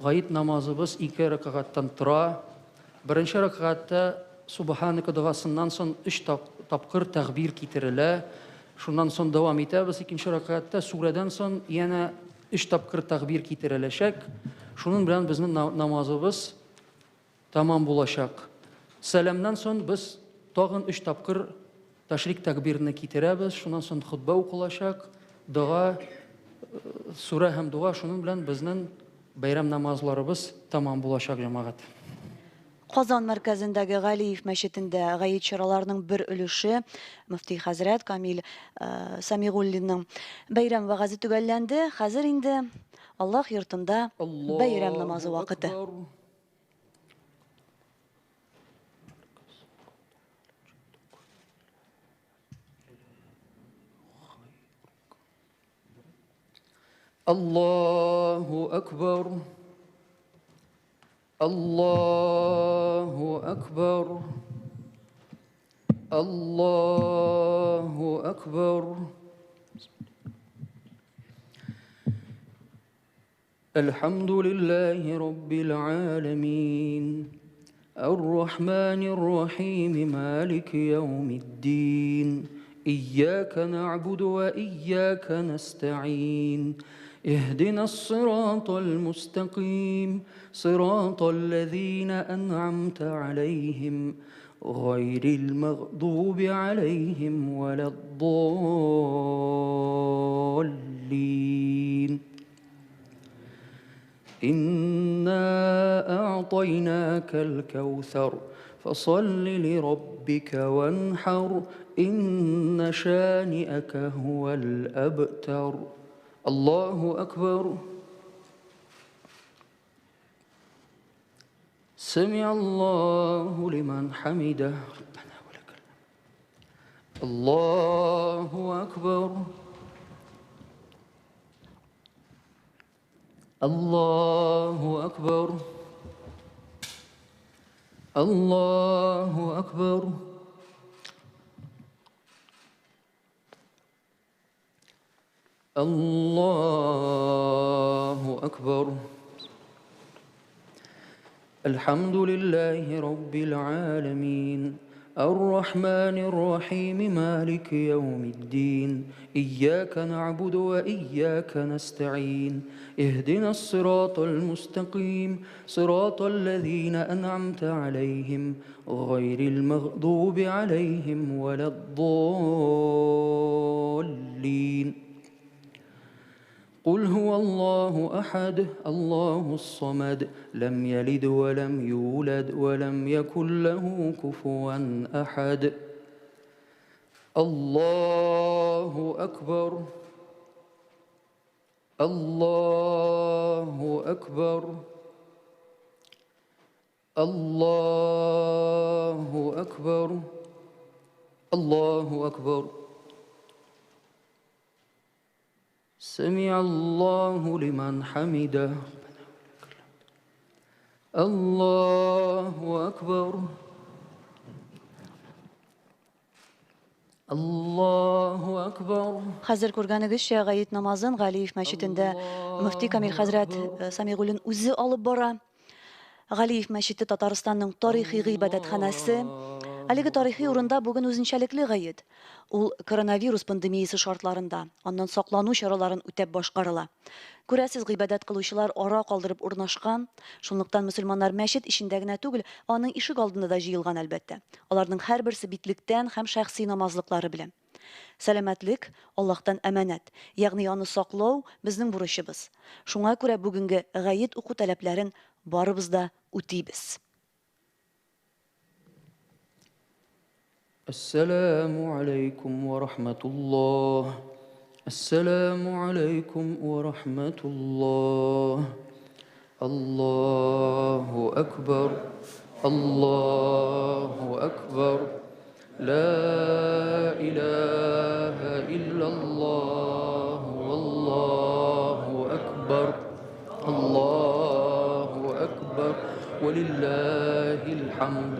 Гает намазыбыз ике рәкәгатьтән тора. Беренче рәкәгатьтә Субханәкә догасыннан соң өч тапкыр тәкъбир китерелә. Шуннан соң дәвам итәбез. Икенче рәкәгатьтә сүрәдән соң янә өч тапкыр тәкъбир китереләчәк. Шуның белән безнең намазыбыз Тәмам булачак. Сәламнән сон без тагын өч тапкыр тәшрик тәкбирне китерәбез, шуннан сон хотбә укылачак, дога, сүрә һәм дога, шунын белән безнен бәйрәм намазларыбыз тәмам булачак, җәмәгать. Казан мәркәзендәге Галиев мәчетендә гает чараларының бер өлеше мөфти хәзрәт Камил Самигуллинның бәйрәм вәгазе төгәлләнде. Хәзер инде Аллаһ йортында бәйрәм намазы вакыты. Аллаһу акбар. Аллаһу акбар. Аллаһу акбар. Әлхәмдүлилләһи раббил аламин. Ар-Рахманир Рахим, Малики яумиддин. Ияка нa'буду ва ияка настаин. اهدنا الصراط المستقيم، صراط الذين أنعمت عليهم، غير المغضوب عليهم ولا الضالين. إنا أعطيناك الكوثر فصل لربك وانحر، إن شانئك هو الأبتر. الله أكبر. سمع الله لمن حمده. ربنا ولك الحمد. الله أكبر. الله أكبر. الله أكبر. الله أكبر. الحمد لله رب العالمين. الرحمن الرحيم، مالك يوم الدين. إياك نعبد وإياك نستعين. اهدنا الصراط المستقيم، صراط الذين أنعمت عليهم، غير المغضوب عليهم ولا الضالين. قل هو الله أحد، الله الصمد، لم يلد ولم يولد ولم يكن له كفوا أحد. الله أكبر. الله أكبر. الله أكبر. الله أكبر. سمع الله لمن حمده. الله أكبر. Allahu Akbar. Хәзер күргәнегезчә, гает намазын Галиев мәчетендә мөфти Камил хәзрәт Самигуллин үзе алып бара. Галиев мәчете Татарстанның тарихи гыйбадәтханәсе. Әлеге тарихи урында бүген үзенчәлекле гает. Ул коронавирус пандемиясе шартларында, аннан саклану чараларын үтәп башкарыла. Күрәсез, гыйбадәт кылучылар ара калдырып урнашкан. Шунлыктан мөселманнар мәчет эчендә генә түгел, аның ишек алдында да җыелган әлбәттә. Аларның һәрберсе битлектән һәм шәхси намазлыклары белән. Сәламәтлек Аллаһтан әманәт, ягъни аны саклау безнең бурычыбыз. Шуңа күрә бүгенге гает уку таләпләрен барыбыз да үтибез. Ассаламу алейкум ва рахматуллах. Ассаламу алейкум ва рахматуллах. Аллаху акбар. Аллаху акбар. Ла илаха иллаллах. Валлаху акбар. Аллаху акбар. Валиллахил хамд.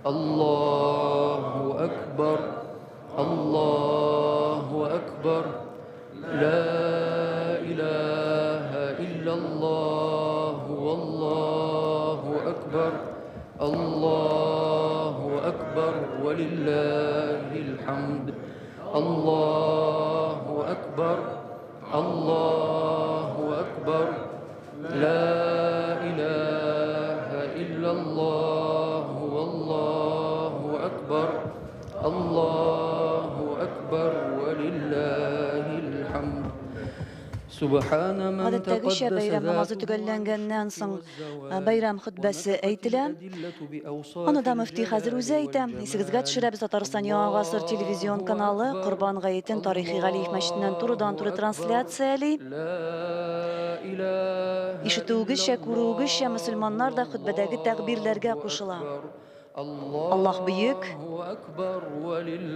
Аллаху акбар. Аллаху акбар. Ла илаха иллаллах. Валлаху акбар. Аллаху акбар. Валиллахил хамд. Аллаху акбар. Аллаху акбар. Ла илаха иллаллах. Аллаху акбар. Аллаху акбар. Валиллахил хамд. Гадәттәгечә бәйрәм намазы төгәлләнгәннән соң бәйрәм хөтбәсе әйтелә. Аны да мөфти хәзер үзе әйтә. Исегезгә төшерәбез, Татарстан Яңа гасыр телевизион каналы Корбан гаетен тарихи Галиев мәчетеннән турыдан-туры трансляцияли. Ишетүегезчә, күрүегезчә, мөселманнар да хөтбәдәге тәкбирләргә кушыла. Аллаһ бөек,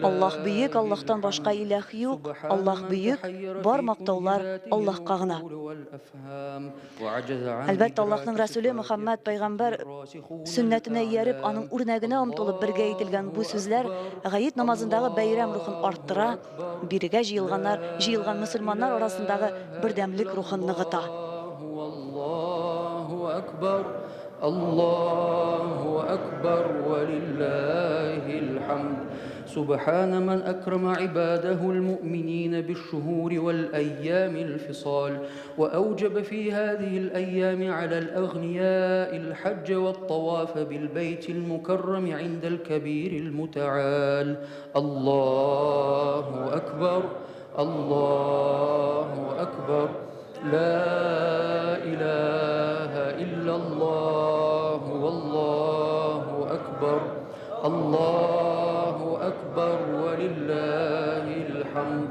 Аллаһ бөек, Аллаһтан башка иләһ юк, Аллаһ бөек, бар мактаулар Аллаһка гына. Әлбәттә, Аллаһның Расуле Мөхәммәд пәйгамбәр сөннәтенә ияреп, аның үрнәгенә омтылып бергә әйтелгән бу сүзләр гает намазындагы бәйрәм рухын арттыра, бирегә җыелганнар, җыелган мөселманнар арасындагы бердәмлек рухын ныгыта. Аллаһу акбар, Аллаһу акбар, валиллаһил хамд. سبحان من أكرم عباده المؤمنين بالشهور والأيام الفصال، وأوجب في هذه الأيام على الأغنياء الحج والطواف بالبيت المكرم عند الكبير المتعال. الله أكبر، الله أكبر، لا إله إلا الله، والله أكبر، الله أكبر، ولله الحمد.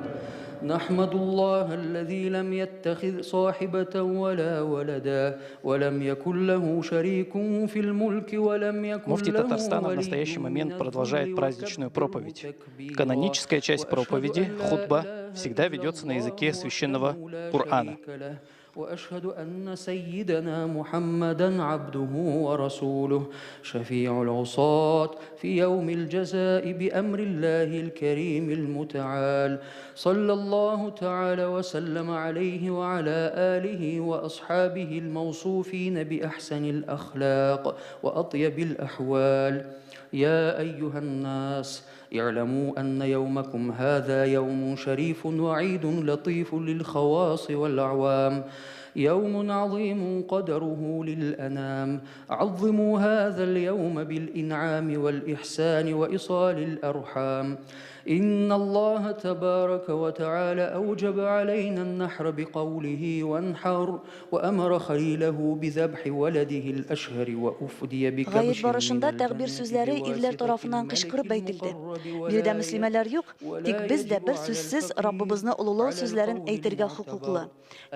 نحمد الله الذي لم يتخذ صاحبة ولا ولدا ولم يكن له شريك في الملك ولم يكن Муфти له Татарстана в ولي настоящий момент من продолжает الذل праздничную وكبره проповедь. تكبيرا. Каноническая часть وأشهد проповеди, أن لا хутба, إله всегда إلا ведется на الله языке священного وحده لا Корана. شريك له. وأشهد أن سيدنا محمدا عبده ورسوله شفيع العصاة في يوم الجزاء بأمر الله الكريم المتعال، صلى الله تعالى وسلم عليه وعلى آله وأصحابه الموصوفين بأحسن الأخلاق وأطيب الأحوال. يا أيها الناس، اعلموا أن يومكم هذا يوم شريف وعيد لطيف للخواص والأعوام، يوم عظيم قدره للأنام. عظموا هذا اليوم بالإنعام والإحسان وإصال الأرحام. إن الله تبارك وتعالى أوجب علينا النحر بقوله وانحر، وأمر خليله بذبح ولده الأشهر وأفدي Гает بكبش من барышында тәкбир الجنة сүзләре ирләр بواسطة тарафыннан الملك кычкырып әйтелде. المقرب Биредә ولا мөслимәләр юк, тик ولا без дә يجب бер على сүзсез الفقير Раббыбызны олылау على сүзләрен القول әйтергә المعتبر. хокуклы.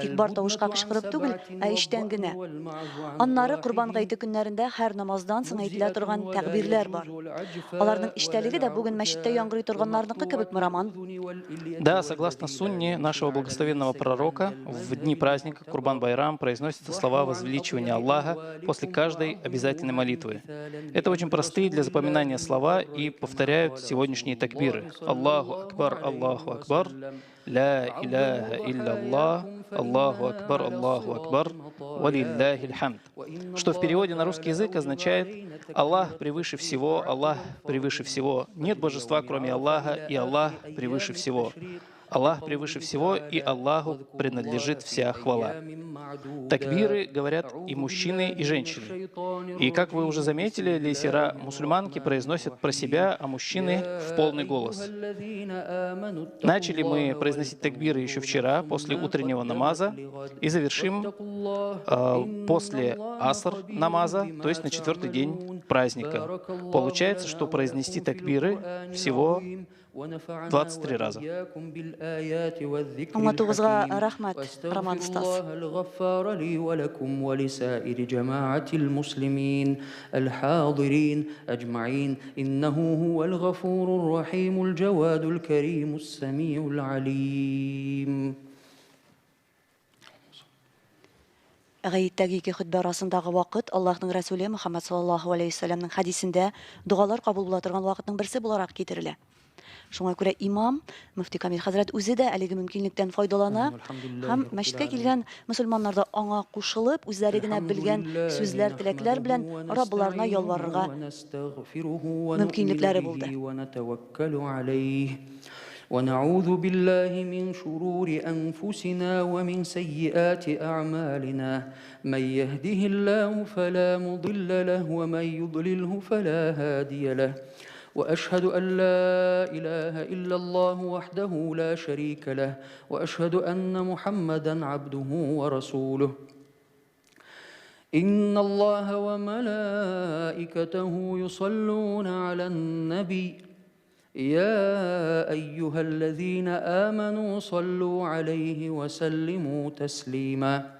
Тик бар тавышка الهدنة عن кычкырып түгел, سبعة ә эчтән والضأن генә. والمعز عن Аннары Корбан واحد гаете көннәрендә һәр намаздан соң әйтелә مجزئة торган ولا тәкбирләр бар. يجوز العجفاء Аларның ولا эчтәлеге дә бүген мәчеттә العرجاء яңгырый торганнарныкы кебек ومقطوعة Роман. الأذن والإلية Да, согласно والذي لا сунне يمشي нашего على благословенного المسير عند пророка, в дни المذهب праздника المعتبر. Курбан-Байрам произносятся слова ضحوا عن возвеличивания أطيب Аллаха после أموالكم каждой обязательной وعظموها молитвы. امتثالا Это очень لأمر простые для رسول الله запоминания слова и المكرر كما повторяют قال сегодняшние رسول الله такбиры. صلى Аллаху الله Акбар, عليه Аллаху Акбар, وسلم. Ля عظموا иляха илля Аллах, ضحاياكم Аллаху فإنها Акбар, على Аллаху الصراط Акбар, валиллахи مطاياكم. хамд. وإن Что в الله переводе на русский تعالى язык أوجب означает علينا «Аллах تكبير превыше التشريق всего, عقب Аллах الفرض превыше من всего, нет فجر божества, يوم кроме عرفة Аллаха, إلى и Аллах آخر превыше أيام всего». التشريق Аллах لقوله превыше всего, и تعالى Аллаху واذكروا الله принадлежит في вся хвала. أيام معدودات. Такбиры говорят и أعوذ мужчины, بالله и من женщины. الشيطان И, как вы уже الرجيم. заметили, بسم лейсера الله мусульманки الرحمن произносят про الرحيم. себя, а мужчины в يا полный أيها голос. الذين آمنوا اتقوا Начали мы الله произносить такбиры еще ولتنظر вчера, نفس после ما утреннего قدمت намаза, لغد. и завершим واتقوا الله إن после الله аср خبير намаза, то بما есть на четвертый день تعملون. праздника. بارك الله Получается, لنا что произнести ولكم في такбиры القرآن всего العظيم ونفعنا 23 раза. وإياكم بالآيات والذكر Аңлатуыгызга الحكيم. рәхмәт, وأستغفر Роман Стас. الله الغفار لي ولكم ولسائر جماعة المسلمين الحاضرين أجمعين إنه هو الغفور الرحيم الجواد الكريم السميع العليم. Гаеттәге ике хөтбә арасындагы вакыт Аллаһның Расуле Мөхәммәд саллаллаһу алейһи вәсәлләмнең хәдисендә догалар кабул була торган вакытның берсе буларак китерелә. Шуңа күрә имам Мөфти Камил хәзрәт үзе дә әлеге мөмкинлектән файдалана һәм мәчеткә килгән мөселманнар да аңа кушылып, үзләре генә белгән сүзләр, теләкләр белән Раббларына ялварырга мөмкинлекләре булды. ونتوكل عليه ونعوذ بالله من شرور أنفسنا ومن سيئات أعمالنا من يهده الله فلا مضل له ومن يضلله فلا هادي له. وأشهد أن لا إله إلا الله وحده لا شريك له وأشهد أن محمدا عبده ورسوله. إن الله وملائكته يصلون على النبي يا أيها الذين آمنوا صلوا عليه وسلموا تسليما.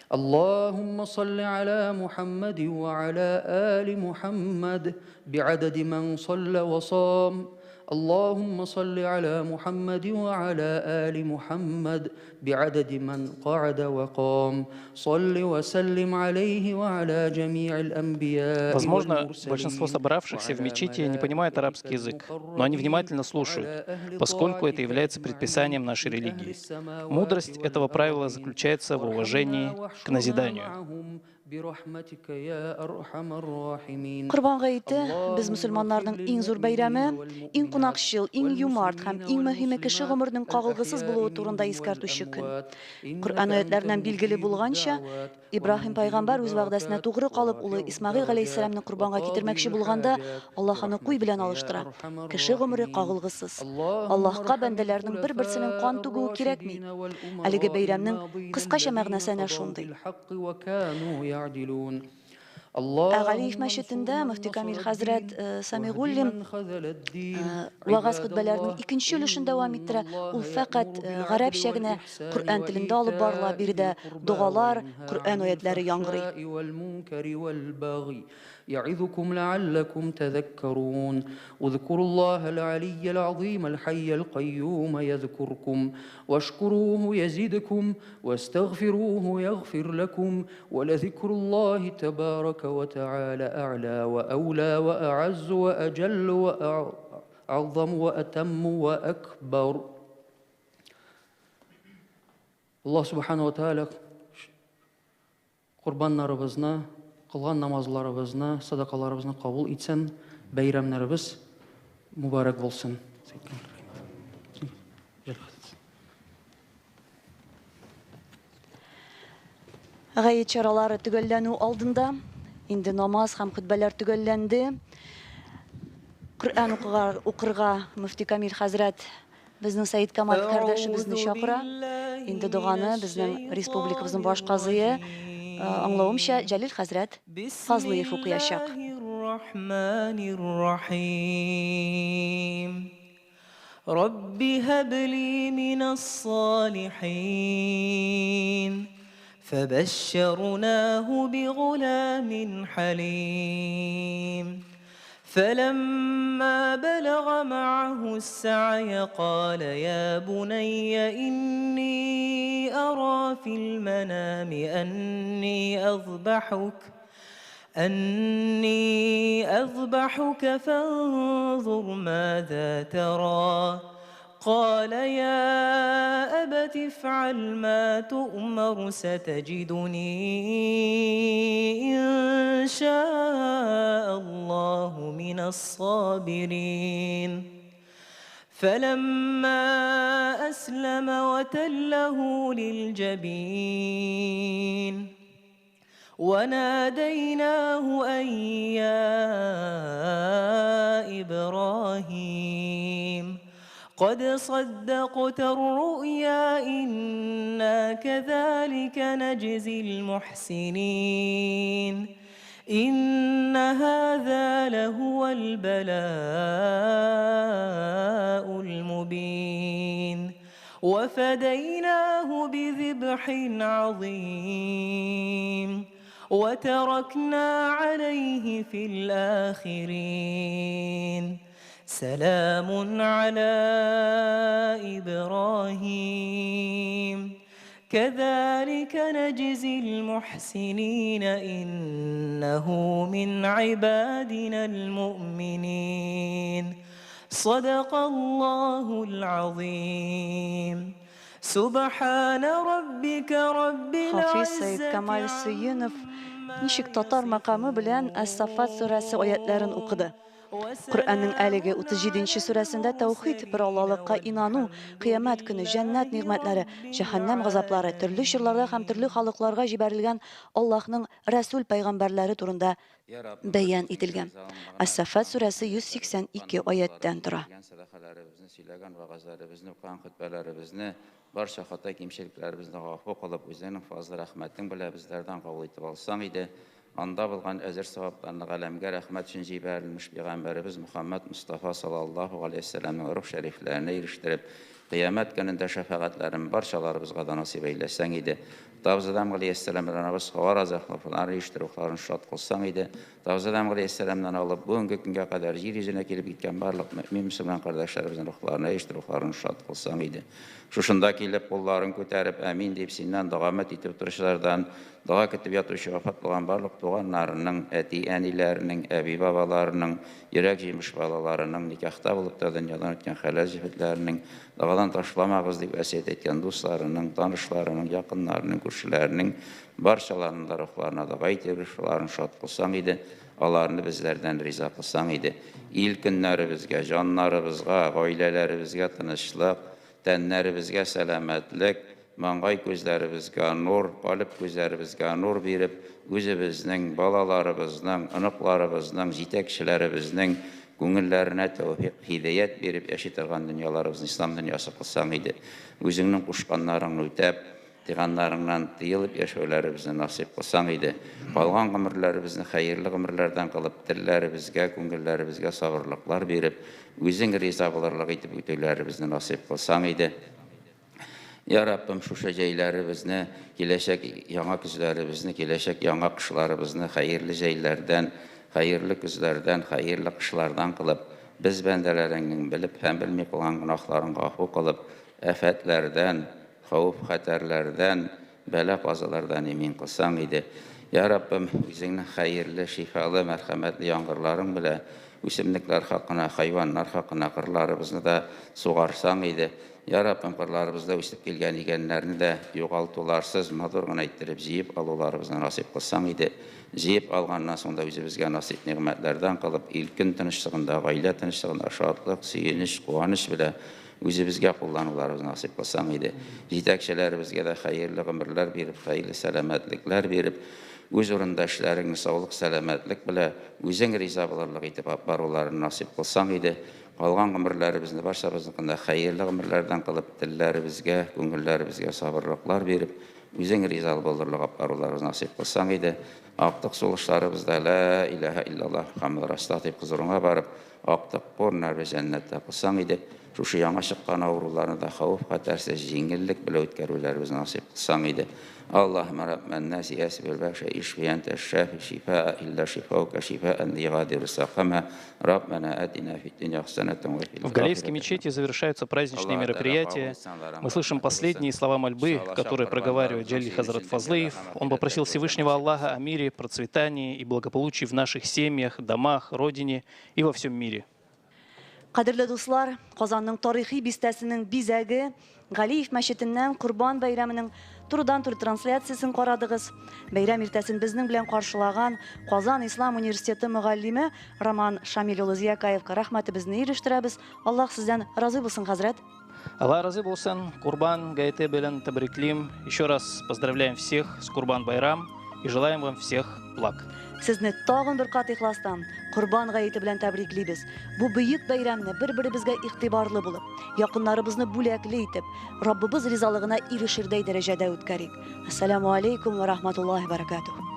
اللهم صل على محمد وعلى آل محمد بعدد من صلى وصام. اللهم صل على محمد وعلى آل محمد بعدد من قعد وقام. صل وسلم عليه وعلى جميع الأنبياء. Возможно, большинство собравшихся в мечети не понимает арабский язык, но они внимательно слушают, поскольку это является предписанием нашей религии. Мудрость этого правила заключается в уважении к назиданию. Корбан гаете без мөселманнарның иң зур бәйрәме, иң кунакчыл, иң юмарт һәм иң мөһиме кеше гомеренең кагылгысыз булуы турында искәртүче көн. Коръән аятларыннан билгеле булганча, Ибраһим пайгамбар үз вәгъдәсенә тугры калып, улы Исмагыйль галәйһиссәламны корбанга китермәкче булганда, Аллаһ аны куй белән алыштыра. Кеше гомере кагылгысыз. Аллаһка бәндәләрнең бер-берсенең кан түгүе кирәкми. Әлеге бәйрәмнең кыскача мәгънәсе әнә шундый. Ә Галиев мәчетендә мөфти Камил хәзрәт Самигуллин вәгазь хөтбәләренең икенче өлешен дәвам иттерә. Ул фәкать гарәпчә генә Коръән телендә алып барыла. Биредә догалар, Коръән аятлары яңгырый. يعظكم لعلكم تذكرون. اذكروا الله العلي العظيم الحي القيوم يذكركم واشكروه يزدكم واستغفروه يغفر لكم ولذكر الله تبارك وتعالى أعلى وأولى وأعز وأجل وأعظم وأتم وأكبر. الله سبحانه وتعالى قربانlarımızны, кылган намазларыбызны, садакаларыбызны кабул итсен, бәйрәмнәребез мөбарәк булсын. Гает чаралары төгәлләнү алдында, инде намаз һәм хөтбәләр төгәлләнде. Коръән укырга мөфти Камил хәзрәт безнең Сәид Камал кардәшебезне чакыра. Инде доганы безнең республикабызның баш казые, аңлавымча, Җәлил хәзрәт Фазлыев укыячак. رب هب لي من الصالحين فبشرناه بغلام حليم فلما بلغ معه السعي قال يا بني إني أرى في المنام أني أذبحك فانظر ماذا ترى قال يا أبت افعل ما تؤمر ستجدني إن شاء الله من الصابرين فلما أسلم وتله للجبين وناديناه أن يا إبراهيم قد صدقت الرؤيا إنا كذلك نجزي المحسنين إن هذا لهو البلاء المبين وفديناه بذبح عظيم وتركنا عليه في الآخرين سلام على إبراهيم كذلك نجزي المحسنين إنه من عبادنا المؤمنين صدق الله العظيم سبحان ربك رب Хафиз Сәид العزة Камал Сөенов ничек татар макамы белән Әс-Саффат сүрәсе аятларын укыды. Коръәннең әлеге 37 нче сүрәсендә тәүхид, бер Аллалыкка инану, кыямәт көне, җәннәт нигъмәтләре, җәһәннәм газаплары, төрле чорларда һәм төрле халыкларга җибәрелгән Аллаһның рәсүл-пәйгамбәрләре турында Я Раббым, бәян без синең ителгән. ризалыгыңны гына Әс-Саффат теләп, сүрәсе 182 кылган аяттән тора. догаларыбызны, биргән сәдакаларыбызны, сөйләгән вәгазьләребезне, укыган хөтбәләребезне, барча хата-кимчелекләребезне гафу кылып, үзеңнең фазлы-рәхмәтең белән безләрдән кабул итеп алсаң иде. Анда булган әҗер-савапларны галәмгә рәхмәт өчен җибәрелмеш пәйгамбәребез Мөхәммәд Мостафа саллаллаһу галәйһи вә сәлләмнең рух шәрифләренә ирештереп, кыямәт көнендә шәфәгатьләрен барчаларыбызга да насыйп әйләсәң иде. Атабыз Адәм галәйһиссәлам белән анабыз Һава разыяллаһу ирештереп, рухларын шат кылсаң иде. Атабыз Адәм галәйһиссәламнән алып бүгенге көнгә кадәр җир йөзенә килеп киткән барлык мөэмин мөселман кардәшләребезнең рухларына ирештереп, рухларын шат кылсаң иде. Шушында килеп, кулларын күтәреп, әмин дип, синнән догамәт итеп торучылардан, дога көтеп ятучы вафат булган барлык туганнарының, әти-әниләренең, әби-бабаларының, йөрәк җимеш балаларының, никахта булып та дөньядан үткән хәләл җефетләренең, догадан ташламагыз дип васыять әйткән дусларының, танышларының, якыннарының, күршеләренең, барчаларының да рухларына дога итеп, рухларын шат кылсаң иде, аларны безләрдән риза кылсаң иде. Ил-көннәребезгә, җаннарыбызга, гаиләләребезгә тынычлык, тәннәребезгә сәламәтлек, маңгай күзләребезгә нур, калеб күзләребезгә нур биреп, үзебезнең, балаларыбызның, оныкларыбызның, җитәкчеләребезнең күңелләренә тәүфикъ, һидаять биреп яши торган дөньяларыбызны ислам дөньясы кылсаң иде. Үзеңнең кушканнарыңны үтәп, тыйганнарыңнан тыелып яшәүләребезне насыйп кылсаң иде. Калган гомерләребезне хәерле гомерләрдән кылып, телләребезгә, күңелләребезгә сабырлыклар биреп, үзең риза булырлык итеп үтүләребезне насыйп кылсаң иде. Я Раббым, шушы җәйләребезне, киләчәк яңа көзләребезне, киләчәк яңа кышларыбызны хәерле җәйләрдән, хәерле көзләрдән, хәерле кышлардан кылып, без бәндәләреңнең белеп һәм белми кылган гөнаһларын гафу кылып, афәтләрдән, хәвеф-хәтәрләрдән, бәла-казалардан имин кылсаң иде. Я Раббым, үзеңнең хәерле, шифалы, мәрхәмәтле яңгырларың белән үсемлекләр хакына, хайваннар хакына кырларыбызны да сугарсаң иде. Я Раббым, кырларыбызда үсеп килгән игеннәрне дә югалтуларсыз, матур гына иттереп җыеп алуларыбызны насыйп кылсаң иде. Җыеп алганнан соң да үзебезгә насыйп нигъмәтләрдән кылып, ил-көн тынычлыгында, гаилә тынычлыгында шатлык, сөенеч, куаныч белән үзебезгә куллануларыбызны насыйп кылсаң иде. Җитәкчеләребезгә дә хәерле гомерләр биреп, хәерле сәламәтлекләр биреп, үз урында эшләреңне саулык, сәламәтлек белән үзең риза булырлык итеп алып баруларын насыйп кылсаң иде. Калган гомерләребезне барчабызныкын да хәерле гомерләрдән кылып, телләребезгә, күңелләребезгә сабырлыклар биреп, үзең риза булырлык алып баруларыбызны насыйп кылсаң иде. Актык сулышларыбызда Лә иләһә иллаллаһ Мөхәммәд Расулуллаһ дип хозурыңа барып, актык урыннарыбыз җәннәттә кылсаң иде. Шушы яңа чыккан авыруларны да хәвеф-хәтәрсез, җиңеллек белән үткәрүләребезне насыйп кылсаң иде. Аллаһумма раббан наси әсбир бәхшә ишфи әнтә шафи шифаа илля шифаука шифаан ла югадиру сакама раббана атина фид дунья хасанатан ва фил В Галеевской ахирати мечети завершаются праздничные Аллаһ Тәгалә мероприятия. кабул итсен, Мы слышим последние слова мольбы, которые проговаривает Джалиль Хазрат Фазлыев. Он попросил Всевышнего Аллаха о мире, процветании и благополучии в наших семьях, домах, родине и во всем мире. Кадерле дуслар, Казанның тарихи бистәсенең бизәге Галиев мәчетеннән Корбан бәйрәменең турыдан-туры трансляциясен карадыгыз. Бәйрәм иртәсен безнең белән каршылаган Казан Ислам университеты мөгаллиме Роман Шамил улы Зиякаевка рәхмәтебезне ирештерәбез. Аллаһ сездән разый булсын, хәзрәт. Аллаһ разый булсын, Корбан гаете белән тәбриклим. Еще раз поздравляем всех с Курбан Байрам и желаем вам всех благ. Сезне тагын бер кат ихластан Корбан гаете белән тәбриклибез. Бу бөек бәйрәмне бер-беребезгә игътибарлы булып, якыннарыбызны бүләкле итеп, Раббыбыз ризалыгына ирешердәй дәрәҗәдә үткәрик. Ассаламу алейкум ва рахматуллахи ва баракатух.